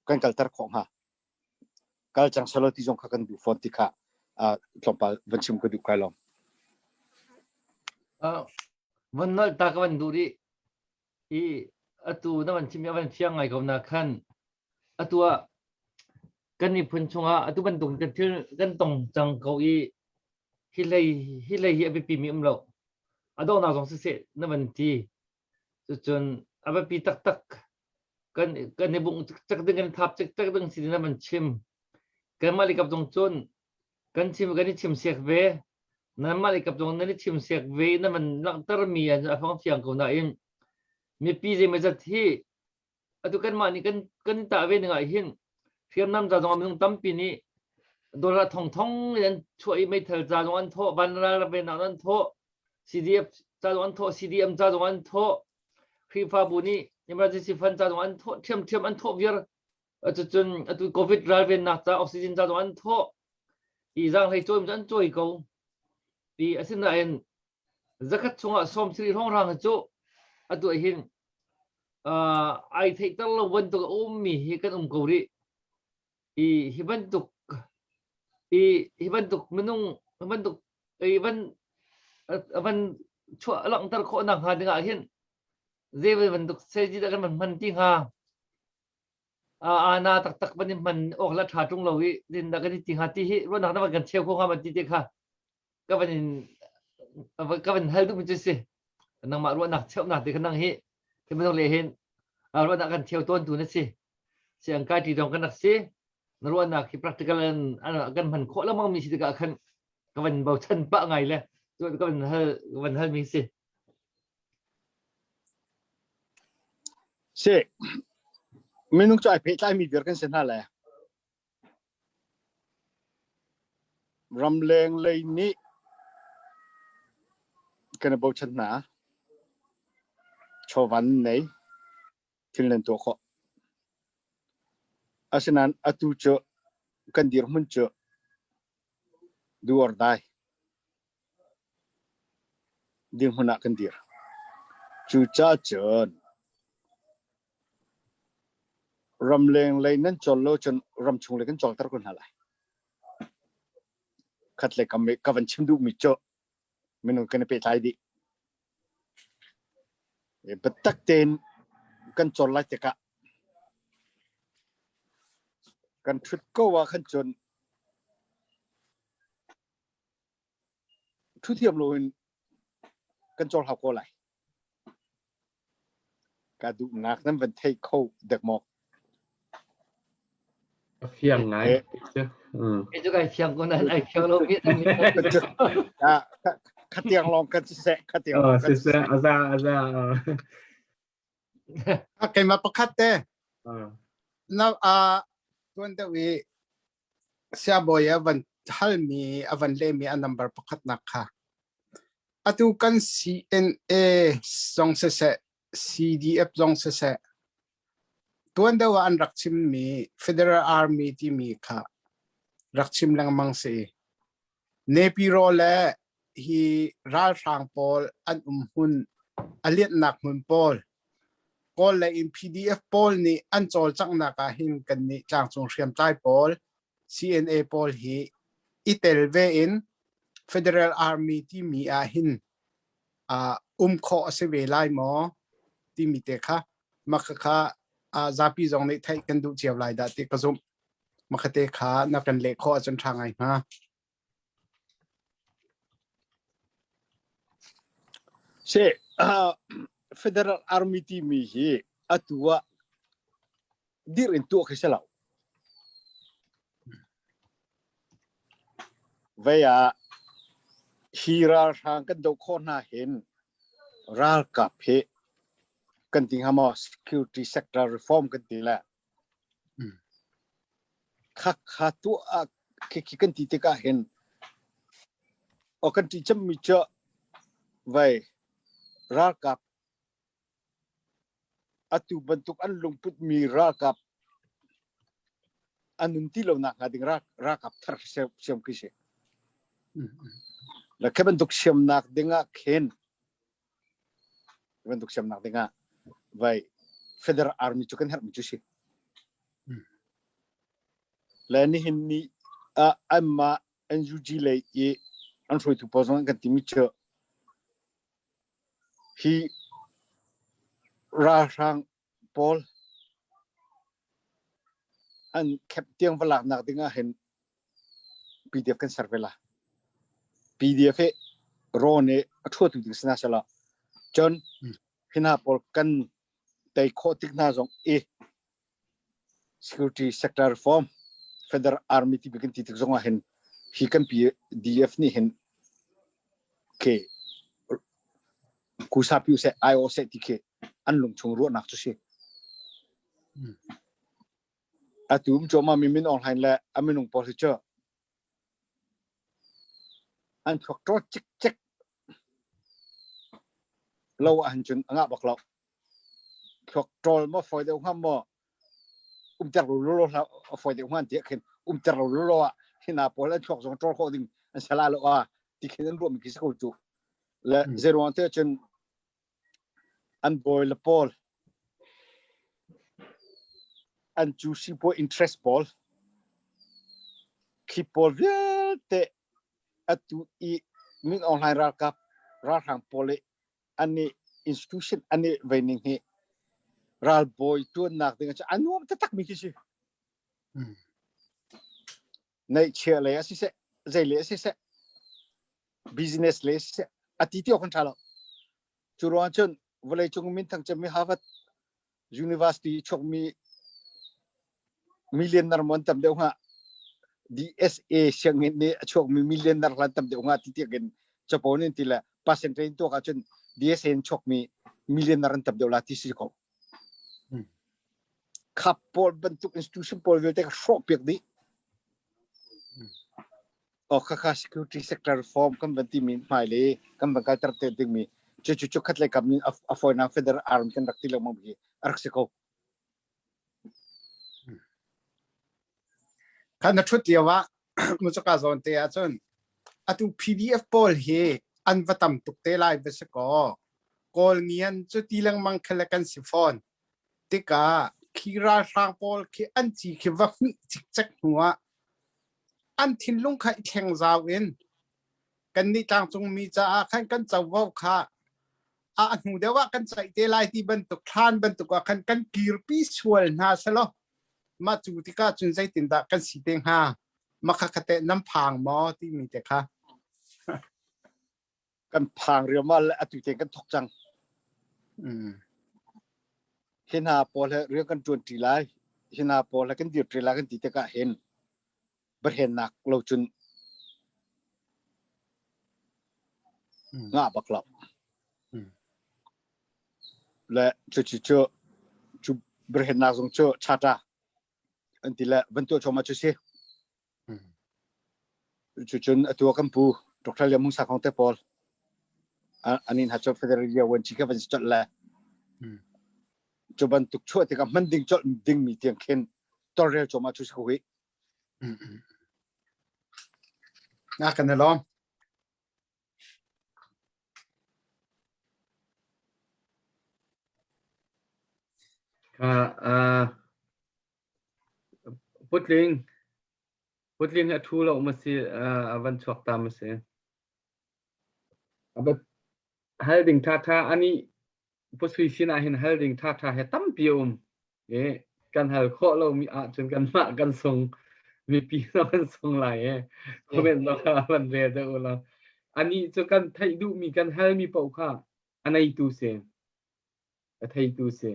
kan kalter khawh hnga. Kal cang selaw ti zong kha kan duh fawn ti kha tlawmpal van chim ka duh kai lawm. Van nolh ta ka van duh rih. I atu na van chim i a van fiang ngai ko na khan atu ah kan miphun chungah atu bantuk kan thil kan tong cang ko i hi hlei hi hlei hi a biapi mi um lo. A donghnak zong siseh na van ti. Cucun a biapi taktak kan kan i bungh cikcek ding kan i thap cikcek ding si ding an chim. Kanmah lei kap zong cun kan chim kan i chim siak ve. Nanmah lei kap zong nan i chim siak ve i nan van langhtermi a fang fiang ko nain mipi zeimawzat hi atu kanmah nih kan kan tah ve ning ah hin hriamnam ca zong ah minung tampi nih dollar thongthong in an chuah i meithal ca zong an thawh vanral venak an thawh CDF ca zong an thawh CDM ca zong an thawh Khrihfabu nih emergency fund ca zong an thawh ṭhiamṭhiam an thawh viar cucun atu covid ralvennak ca oxygen ca zong an thawh i zaanghlei cawi an cawi ko i asinain zakhat chungah 70 hrawnghrang cu atu ah hin ai theihter lo bantuk a ummi hi kan um ko rih i hi bantuk i hi bantuk minung Bantuk ei van van chuah langhter khawh nak hnga dingah hin zei bantuk strategy dah kan van hman ti hnga? Ana taktak van in hman awk la ṭha ṭung lo i din dah kan i ti hnga ti hi ruahnak na van kan cheu kho hnga ma ti te kha ka van in ka van hal duhmi cu si. Nangmah ruahnak cheuhnak te kha nang hi khi bantuk le hin ruahnak kan cheu tawn tu na si. Si an kai ṭi dong kan rak si. Na ruahnak hi practical in kan hman khawh lengmang mi si tikah khan ka van bochan pah ngai le ka van hal ka van hal mi si. Si minung cu ai pehtlai mi viar kan si hna le ramleng lei nih kan i bochan hna chawvan nei thil nan tuah khawh. Asinain atu cu kan dirhmun cu do or die dirhmun ah kan dir. Cucaah cun ramleng lei nan cawl lo cun ramchung lei kan cawlter ko hna lai. Khat le kam ka van chim duhmi cu minung kan i pehtlai dih. Biatak tein kan cawl lai tikah kan ṭhut ko ah khan cun ṭhu thiam loin kan cawl hau ko lai. Ka duhnak nan van thei kho dek maw? A fiang ngai. Kei cu kai fiang ko nain ai fiang lo mi. Khatiang lawng kan siseh, khatiang lawng kan siseh. Aza, aza. Keimah pakhat te. Na a tuan deuh i siabawi a van halmi a van lehmi a number pakhatnak kha. Atu kan CNA zong siseh, CDF zong siseh, tuan deuh ah an rak chimmi Federal Army timi kha rak chim lengmang si. Nepiro le hi ralhrang pawl an um hmun a lianhnak hmun pawl Kawl lei in PDF pawl nih an cawlcanghnak ah hin kannih tlangcung hriamtlai pawl CNA pawl hi i tel ve in Federal Army timi ah hin uh, um khawh a si ve lai maw timi te kha makhakha uh, zapi zong nih theih kan duh cio lai dah ti ka zumh makhate kha na kan leh khawh ahcun ṭha ngai hnga. Si, uh, Federal Army timi hi atu ah dir in tuah khi si lo. Vei ah hi ralhrang kan doh khawh hna hin ralkap hi kan ti hnga maw security sector reform kan ti le Khakha tuah ah khikhi kan ti tikah hin aw kan ṭih cemmi cu vei ralkap atu bantuk an lungputmi ralkap an nun ti lo nak hnga ding ralkap thar siam khi si. Le khi bantuk siamnak ding ah khin bantuk siamnak ding ah vai Federal Army cu kan herhmi cu si. Le nihin ni ah anmah NUG lei i an hruaitu pawl zong an kan timi cu hi ralhrang pawl an khep tiang va laknak ding ah hin PDF kan ser ve la. PDF hi rawn i a ṭhuatu ding si hna sehla cun hi hna pawl kan tei khawh tik hna zong i security sector reform federal army ti kan ti tik zong ah hin hi kan PDF nih hin ke kusapi seh IO seh ti khi an lungchung ruahnak cu si. Atu um cuahmah mi min Aung Hlaing le a minung pawl hi cu an thluak ṭaw cikcek lo ahhin cun a ngah bak lo. Thluak ṭawl maw fawi deuh hnga maw umter lo lawlaw hlah a fawi deuh hnga an ti ah khin umter lo lawlaw ah hi hna pawl an thluak zong ṭawl khawh ding an si la lo ah ti khin an ruahmi khi si ko cu. Le zeiruang te cun an bawi le pawl an cusi pawl interest pawl khi pawl vialte. Atu i Min Aung Hlaing ralkap ralhrang pawl i an i institution an i vei ning hi ralbawi tuannak ding ah a nuam taktak mi khi si. Neihchia lei ah siseh, zei lei ah siseh, business lei siseh, a ti ti awk an ṭha lo. Cu ruang cun vawleicung minthang cemmi Harvard University chuakmi millionaire mon tam deuh hnga DSA sianginn nih a chuakmi millionaire hlan tam deuh hnga ti tiak in capo in ti le percentage in tuak ahcun DSA in chuakmi millionaire an tam deuh la ti si ko. Khap pawl bantuk institution pawl vialte ka hrawh piak dih. O khakha security sector reform kan van timi hmailei kan van kalter te dingmi cu cu cu khat lei kam in a fawinak federal arm kan rak ti lengmang hi a rak si ko. Khan na thut lio ah mucaka zawn te ahcun atu PDF pawl hi an va tam tuk te lai va si kaw Kawl ngian cu ti lengmang khal kan si fawn tikah khi ralhrang pawl khi an ci khi va hmih cikcek hnu ah an thinlung kha i thleng zau in kannih tlangcungmi caah khan kan covo kha a hnu deuh ah kan ceih te lai ti bantuk thlan bantuk ah khan kan kirpi sual hna selaw mah cu tikah cun zeitindah kan si te hnga makha khate nan phang maw timi te kha Kan phang riamal le atu te kan thok cang. Hi hna pawl he rian kan ṭuan ṭi lai, hi hna pawl he kan dir ṭi lai kan ti tikah hin biahren-nak lo cun ngah bak lo. Le cucu cu cu biahren-nak zong cu charter an ti le van tuah cuahmah cu si. Cucun atu ah kan pu Dr. Lian Hmung Sakhong te pawl an in ha cu Federal Year One chi kha van si colh le cu bantuk chuah tikah hman ding colh dingmi tiang khin tolrel cuahmah cu si ko hih. Na kan i lawm. Ka uh, Putling Putling a ṭhu lo ma si a van chuak ta ma si. Hal ding ṭhaṭha ani pusui sin ah hin hal ding ṭhaṭha he tampi a um. E kan hal khawh lomi ahcun kanmah kan sung mipi zong kan sung lai e. Comment zong kha van rel deuh u law. Ani cu kan theih duhmi kan halmi paoh kha a neitu si. A theitu si.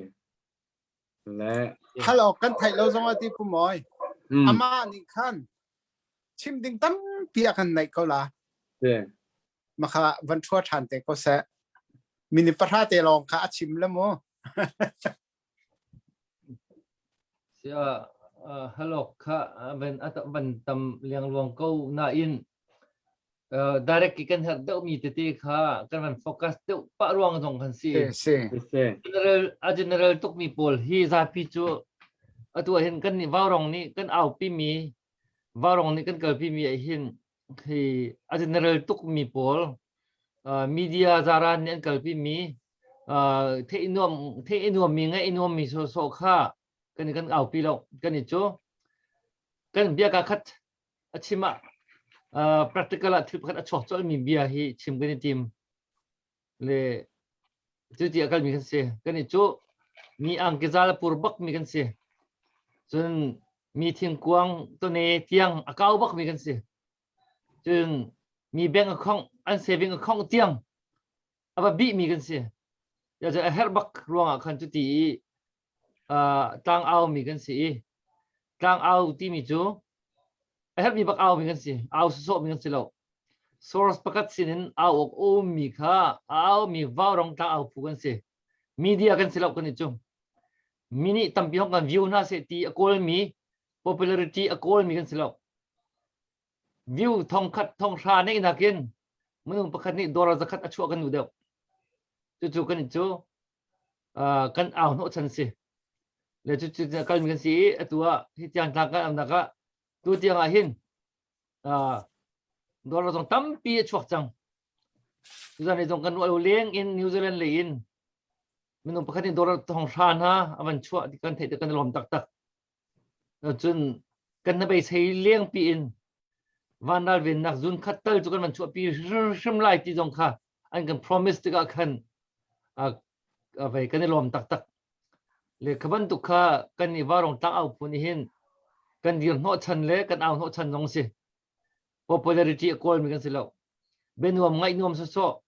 Le Hal awk kan theih lo zong ah ti pu Mawi. Amah nih khan chim ding tampi a kan neih ko la. Makha van ṭhua ṭhan te ko seh. Minute pahra te lawng kha a chim le mu. Sia halok kha van van tam liangluang ko nain direct kan herh deuh mi tete kha kan van focus deuh pah ruang zong kan si. Si. General a general tuk mi pawl hi zapi cu atu ah hin kan nih vaurong nih kan aupi mi vaurong nih kan kalpi mi ah hin hi a general tuk mi pawl media zaran nih an kalpi mi theih nuam theih nuam mi ngaih nuam mi sawsawh kha kan kan aupi lo kan i cu kan bia ka khat a chim ah practical ah thil pakhat a chuak colh mi bia hi chim kan i tim le cu ti a kalmi kan si kan i cu mi angki zal a pur bak mi kan si cun mi thingkuang tone tiang a kau bak mi kan si cun mi bank account an saving account tiang a va bih mi kan si ya a herh bak ruangah khan cu ti i tlang au mi kan si i tlang au timi cu a herhmi bak au mi kan si au sawsawh mi kan si lo source pakhat sin in au awk um mi kha a au mi vaurong tlang au phu kan si media kan si lo kan i cu mi nih tampi hong kan view hna seh ti a kawl mi popularity a kawl mi kan si lo view thong khat thong hra neih nakin minung pakhat nih dollar zakhat a chuah kan nu deuh cucu kan i cu kan au hnawh chan si le cu cu kalmi kan si i atu ah hi tiang tlang kan amnak ah tu tiang ah hin dollar zong tampi a chuak cang tuzan ni zong kan ruah lo leng in New Zealand lei in minung pakhat in dollar thong hra hna a van chuah ti kan theih kan lawm taktak cun kan na beisei lengpi in. Van ralvennak zun khat tal cu kan van chuahpi hrimhrim lai ti zong kha an kan promise tikah khan vei kan i lawm taktak. Le kha bantuk kha kan i varong tlang au phu nih hin kan dir hnawhchan le kan au hnawhchan zong si. Popularity a kawlmi kan si lo. Bianuam ngaih nuam sawsawh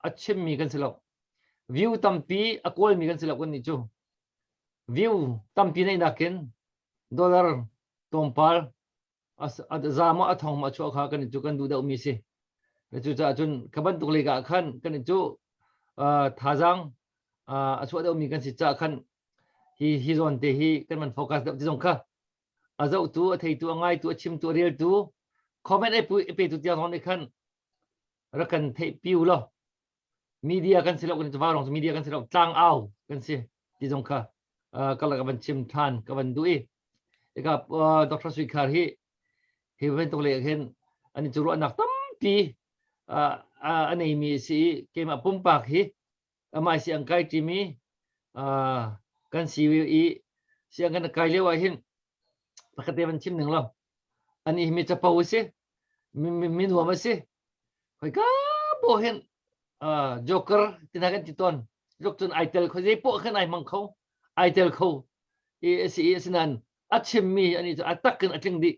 a chimmi kan si lo. View tampi a kawlmi kan si lo kan nih cu. View tampi neih nakin dollar tlawmpal za maw a thong maw a chuah kha kan cu kan duh deuhmi si. Cucaah cun kha bantuk lei ah khan kan cu thazaang a chuah deuhmi kan si caah khan hi hi zawn te hi kan van focus deuh ti zong kha a zohtu a theitu a ngaitu a chimtu a reltu comment ai petu tiang zong nih khan rak kan theih pi u law media kan si lo kan va rong media kan si lo tlang au kan si ti zong kha ka lak van chim than ka van duh i ika Dr. Sui Khar hi hi bantuk le hin ani chu ruahnak tampi a nei mi si keimah pumpak hi amai si ang kai timi kan si i siang kan kai lio ah hin pakhat te van chim ning lo ani mi capo si mi nuam a si Khoika poh hin joker tina kan ti tawn. Jok cun ai tel kho zei poh khan ai hmang kho. Ai tel kho. I a si i asinain a chimmi ani cu a tak in a tling dih.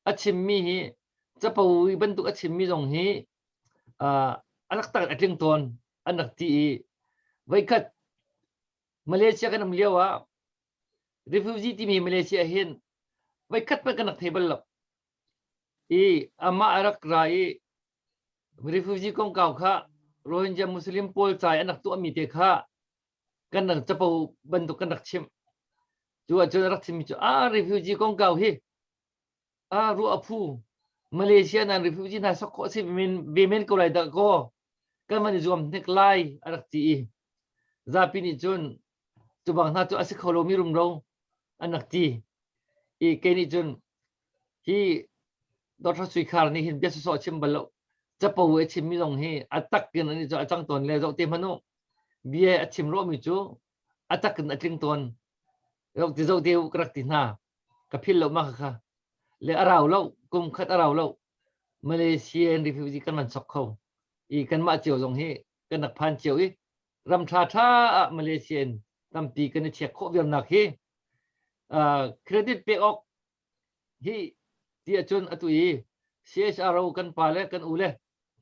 A chimmi hi capo i bantuk a chimmi zong hi a taktak in a tling tawn an rak ti i voikhat Malaysia kan um lio ah refugee timi Malaysia hin voikhat hmanh kan rak thei bal lo. I amah a rak ra i refugee kongkau kha Rohingya Muslim pawl ca i an rak tuahmi te kha kan rak capo bantuk kan rak chimh. Cu ahcun a rak chimmi cu ah refugee kongkau hi ah ruah a phu Malaysia nan refugee hna sok khawh si men ve men ko lai dah kaw kan van i zuam hnik lai a rak ti i zapi nih cun cu bang hna cu a si kho lomi rumro an rak ti i kei nih cun Hi Dr. Sui Khar nih hin bia sawsawh a chim bal lo. Capo a chimmi zong hi a tak in ani cu a cang tawn le zoh te hmanh u. Bia a chim rawhmi cu a tak in a tling tawn. Zoh ti zoh te u ka rak ti hna. Ka philh lo ma kha. Le a rau lo, kum khat a rau lo. Malaysian refugee kan van sok kho. I kanmah cio zong hi kan rak phan cio i ram ṭha ṭha ah Malaysian tampi kan i check khawh viarnak hi uh, credit pek awk Hi ti ahcun atu i CHRO kan pa le kan u le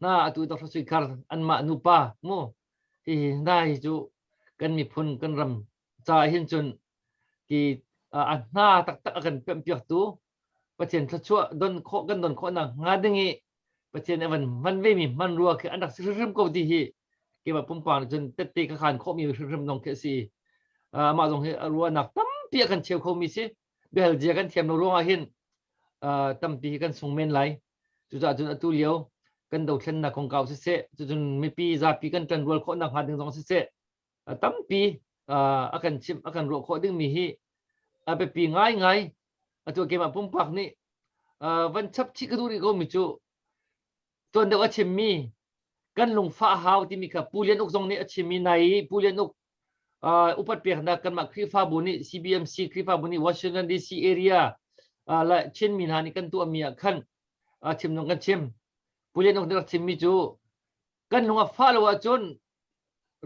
hna atu Dr. Sui Khar anmah nupa mu hihi hna hi cu kan miphun kan ram ca hin cun ki a hna taktak a kan pemhpiaktu Pathian thluachuah don khawh kan don khawh nak hnga ding i Pathian a van hman ve mi hmanrua khi an rak si hrimhrim ko ti hi keimah pumpak nih cun tette ka khan khawh mi hrimhrim zong khi a si. Amah zong hi a ruahnak tampi a kan cheu kho mi si. Biahalzia kan thiam lo ruangah hin tampi hi kan sung men lai. Cucaah cun atu lio kan dothlennak kongkau siseh, cucun mipi zapi kan ṭanrual khawhnak hnga ding zong siseh, tampi a kan chimh, a kan ruah khawh dingmi hi a biapi ngaingai. Atu keimah pumpak nih van chap chih ka duh rih komi cu tuan deuh a chimmi kan lungfah a hau timi kha Pu Lian Uk zong nih a chimmi nai Pu Lian Uk upat peknak kanmah Khrihfabu nih CBMC Khrihfabu nih Washington DC area le Chinmi hna nih kan tuahmi ah khan chim zong kan chim. Pu Lian Uk nih rak chimmi cu kan lung a fah lo ahcun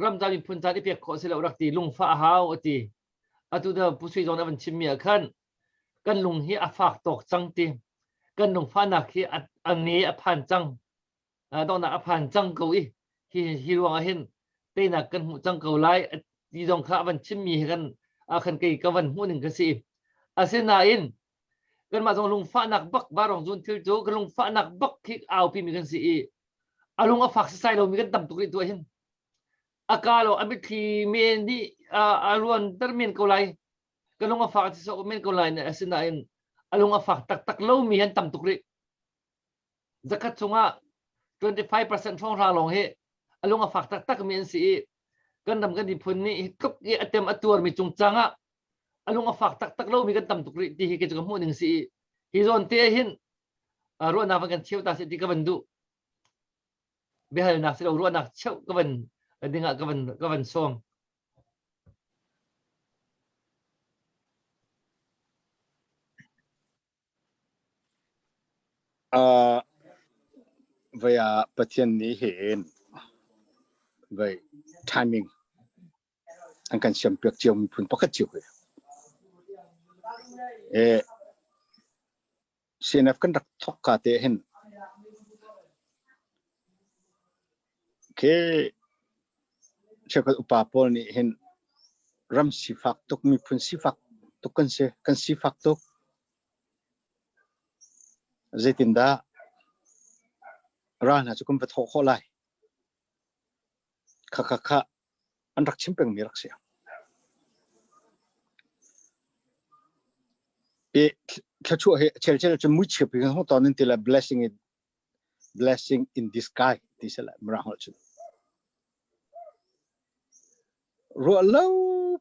ramca miphun caan i pek khawh si lo rak ti lungfah a hau a ti. Atu da Pu Sui zong nih a van chimmi ah khan kan lung hi a fak tawk cang ti. Kan lungfahnak hi a nge a phan cang. Donghnak a phan cang ko i hi hi ruangah hin teinak kan hmuh cang ko lai ti zong kha a van chimmi hi kan ah khan kei ka van hmuh ning ka si. Asinain kanmah zong lungfahnak bak varong zun thil cu kan lungfahnak bak khi aupi mi kan si i a lung a fak sisai lomi kan tam tuk rih tu ah hin a ka lo a mitthli men nih a ruanter men ko lai ka lung a fak ti sok men ko lai asinain a lung a fak taktak lomi an tam tuk rih Zakhat chungah 25% hrawnghrang lawng hi a lung a fak taktak mi an si i kan ram kan miphun nih hi tluk i a tem a tuarmi cungcang ah a lung a fak taktak lomi kan tam tuk rih ti hi kei cu ka hmuh ning si i hi zawn te hin ruahnak van kan cheu ta seh ti ka van duh. Biahalnak si lo ruahnak cheuh ka van dingah ka van ka van sawm. Uh, vei ah Pathian nih hin vei timing an kan siampiak cio miphun pakhat cio hi. E, CNF kan rak thok ka te hin ke cheukhat upa pawl nih hin ram sifak tuk miphun sifak tuk kan si kan sifak tuk zeitindah ral hna cu kan va thawh khawh lai kha kha kha an rak chim pengmi rak si. I thluachuah hi chelchel cu muichia pi kan hong ton in ti le blessing in blessing in disguise ti se le mirang holh cun. Ruah lo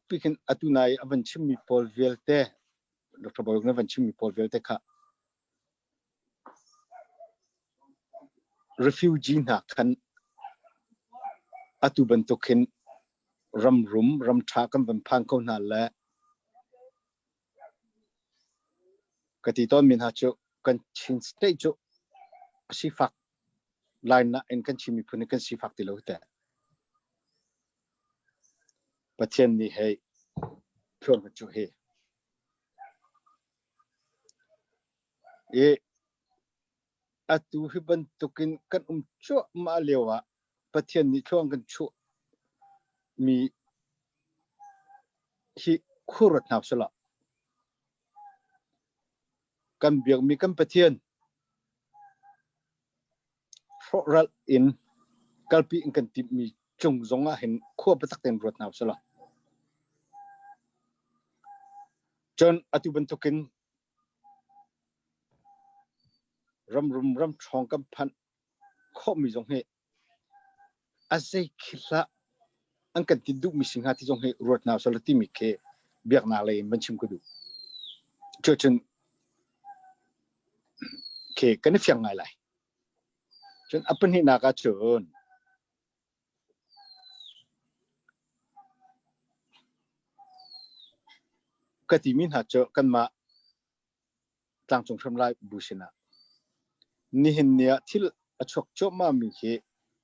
pi khin atu nai a van chimmi pawl vialte Dr. Boyuk na van chimmi pawl vialte kha Refugee hna khan atu bantuk hin ram rum ram ṭha kan van phan ko hna le ka ti tawnmi hna cu kan Chin state cu a sifak lai nain kan Chin miphun hi kan sifak ti lo hi teh. Pathian nih hei thuam cu hi. I atu hi bantukin kan um cuahmah lio ah Pathian nih thluang kan chuah mi hi khuaruat hna usih Kan biakmi kan Pathian hrawhral in kalpi in kan timhmi cung zong ah hin khua biatak tein ruat hna usih law. Cun atu bantukin ramrum ramṭhawng kan phanh khawhmi zong hi a zei khi hlah an kan ti duhmi si hnga ti zong hi ruat hna usih law timi khi biaknak lei in van chim ka duh. Cucun khi kan i fiang ngai lai. Cun a pahnihnak ah cun ka timi hna cu kanmah tlangcung hriamtlai bu sinah nihin ni ah thil a chuak cuahmah mi hi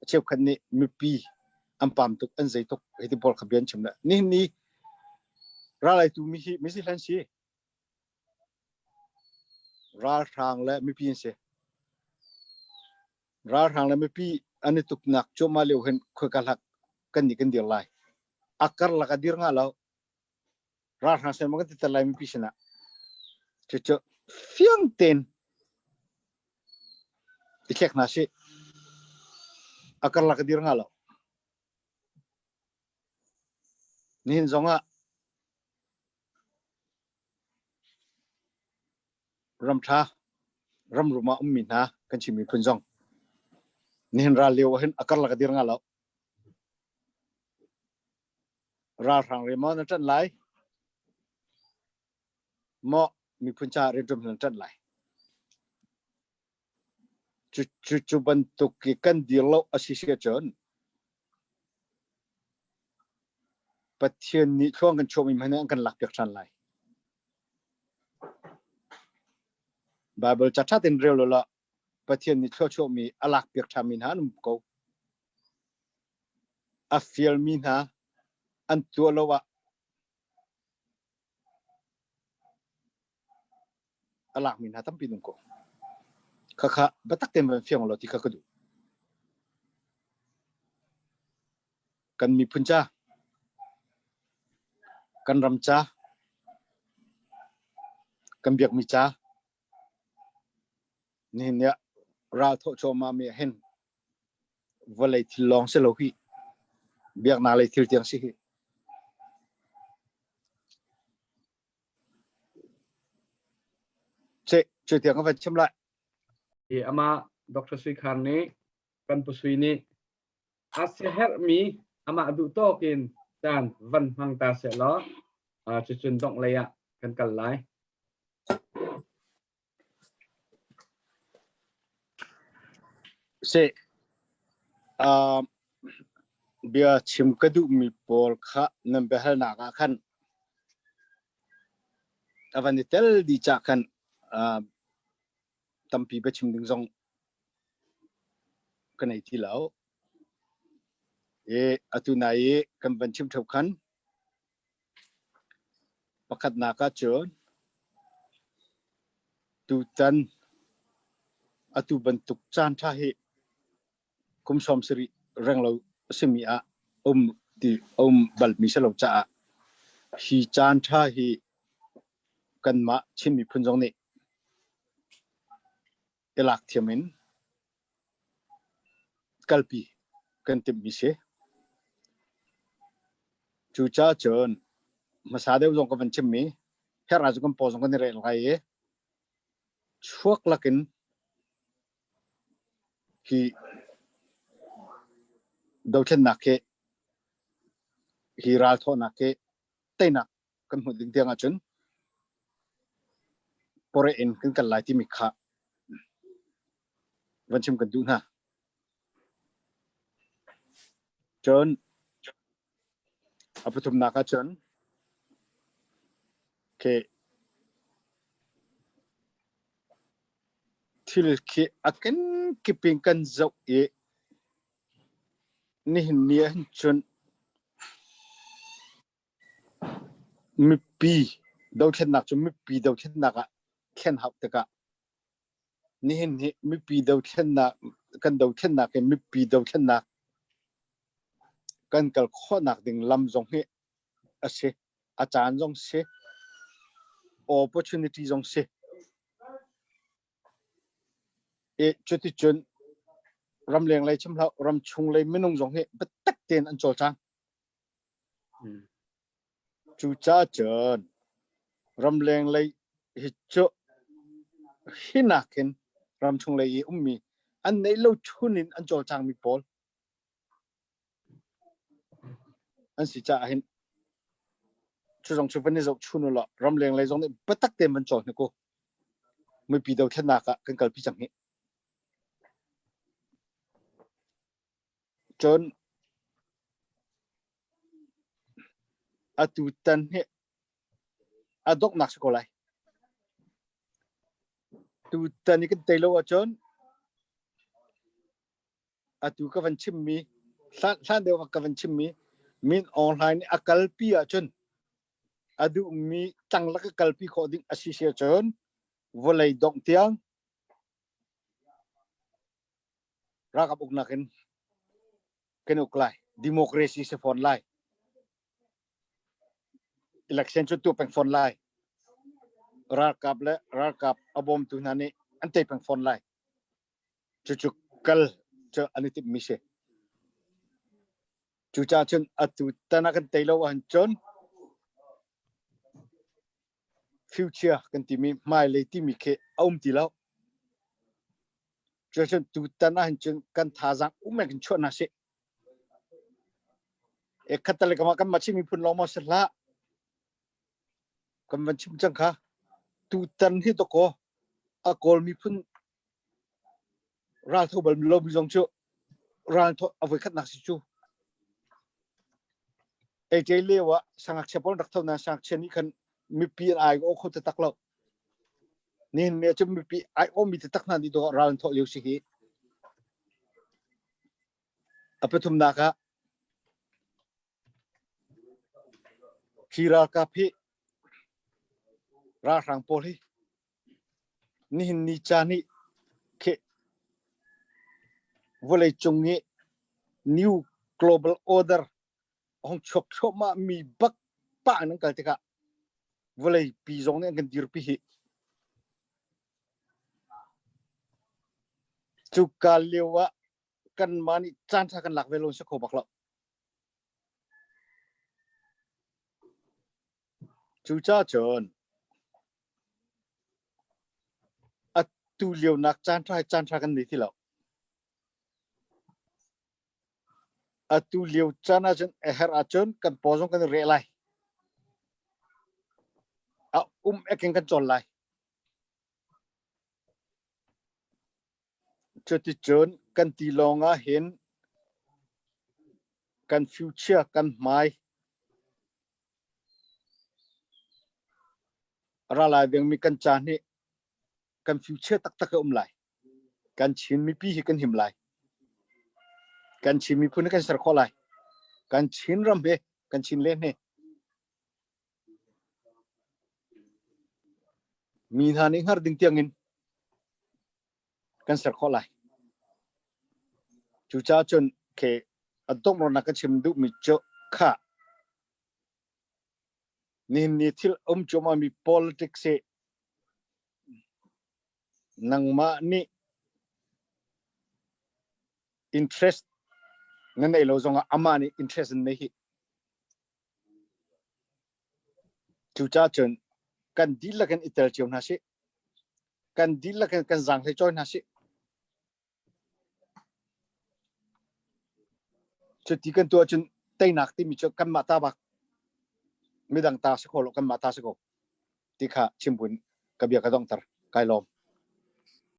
a cheukhat nih mipi an pam tuk an zei tuk hiti pawl kha bia an chim le nihin ni ralaitu mi hi misi hlan si ralhrang le mipi an si ralhrang le mipi an i tuknak cuahmah lio hin khoika hlak kan nih kan dir lai a karlak a dir nga lo ralhrang sin ma kan ti lai mipi sinah cucu fiang tein i thlek hna sih a karlak a dir nga lo nihin zongah ramṭha ramrum ah ummi hna kan Chin miphun zong nihin ral lio ah hin a karlak a dir nga lo Ralhrang re maw na ṭanh lai? Maw miphun caah rianṭuan na ṭanh lai? Cu, cu, cu bantuk i kan dir lo a si si ahcun Pathian nih thluang kan chuahmi hmanh an kan lakpiak ṭhan lai. Bible ca ṭha tein rel law Pathian nih thluachuahmi a lakpiak ṭhanmi hna an um ko. A fialmi hna an tuah lo ah a lakmi hna tampi nung ko. Khakha biatak tein van fiang law ti kha ka duh. Kan miphun ca, kan ram ca, kan biakmi ca, nihin ni ah ral thawh cuahmah mi ah hin vawlei thil lawng si lo hi biaknak lei thil tiang si hi Ce cu tiang ka van chim lai. I amah Dr. Sui Khar nih kan pu Sui nih a siaherhmi amah duh tawk in caan van hmang ta seh law cucun dongh lei ah kan kal lai. Si uh, bia chim ka duhmi pawl kha nan biahalnak ah khan a van i tel dih cah khan uh, Tampi biachim ding zong ka nei ti lo. I atu nai i kan van chim ṭheo khan pakhatnak ah cun tutan atu bantuk caan ṭha hi kum 70 renglo a simi ah um ti um balmi si lo caah hi caan ṭha hi kanmah Chin miphun zong nih i lak thiam in kalpi kan timhmi si. Cucaah cun hmasa deuh zong ka van chimmi herh ahcun kan paw zong kan i rel lai i chuak lakin hi dothlennak hi hi ralthawhnak hi teinak kan hmuh ding tiang ahcun pore in kan kal lai timi kha van chim kan duh hna. Cun a pathumnak ahcun khi thil khi a kenkip in kan zoh i nihin ni ahhin cun Mipi dothlennak cu mipi dothlennak ah thlen hauh tikah nihin hi mipi dothlennak kan dothlennak hi mipi dothlennak kan kal khawhnak ding lam zong hi a si. A caan zong si. Opportunity zong si. I cuticun ramleng lei chim hlah, ramchung lei minung zong hi biatak tein an cawlcang. Cucaah cun ramleng lei hi cu hi nakin ramchung lei i ummi an neih lo chun in an cawlcangmi pawl an si caah hin cu zong cu van i zoh chun u law ramleng lei zong nih biatak tein van cawl hnik u. Mipi dothlennak ah kan kalpi cang hih. Cun atutan hi a donghnak si ko lai. Tutan i kan tei lo ahcun atu ka van chimmi hlan hlan deuh ka van chimmi Min Aung Hlaing nih a kalpi ahcun a duhmi tlanglak a kalpi khawh ding a si si ahcun vawlei dongh tiang ralkap uknak in kan uk lai. Democracy si fawn lai. Election cu tu peng fawn lai. Ralkap le ralkap a bawmtu hna nih an tei peng fawn lai. Cucu kal cu an i timhmi si. Cucaah cun atu tan ah kan tei lo ahcun future kan timi hmailei timi khi a um ti lo. Cucun tutan ahhin cun kan thazaang um in kan chuah hna sih. E khatal kama kan mah Chin miphun lawng maw si hlah. Kan van chim cang kha. Tutan hi dawkaw a Kawl miphun ral tho bal lomi zong cu ral tho a voikhatnak si cu. AJ lio ah sangakchia pawl rak tho na sangakchia nih khan mipi an ai aw kho taktak lo. Nihin ni cu mipi ai awmi taktak hna nih dawh ral an thawh lio si hi. A pathumnak ah hi ralkap hi ralhrang pawl hi nihin ni caan hi khi vawleicung i new global order a hung chuak thluahmah mi bak pah in an kal tikah vawlei pi zong nih an kan dirpi hi. Cuka lio ah kanmah nih caan ṭha kan lak ve lo si kho bak lo. Cucaah cun atu lio nak caan ṭha hi caan ṭha kan nei ti lo. Atu lio caan ahcun a herh ahcun kan paw zong kan i reh lai. A um ek in kan cawl lai. Cuticun kan tilawng ah hin kan future kan hmai a ra lai dingmi kan caan hi. kan future taktak a um lai. Kan Chin mipi hi kan him lai. Kan Chin miphun hi kan ser khawh lai. Kan Chin ram hi kan Chin len hi mi hna nih hngar ding tiangin kan ser khawh lai. Cucaah cun ke a donghnak ka chim duhmi cu kha nihin ni thil um cuahmahmi politics hi nangmah nih interest na neih lo zongah amah nih interest an nei hi. Cucaah cun kan dihlak in i tel cio hna sih. Kan dihlak in kan zaanghlei cawi hna sih. Cuti kan tuah cun teinak timi cu kanmah ta bak midang ta si kho lo kanmah ta si ko ti kha chim buin ka bia ka donghter. Kai lawm.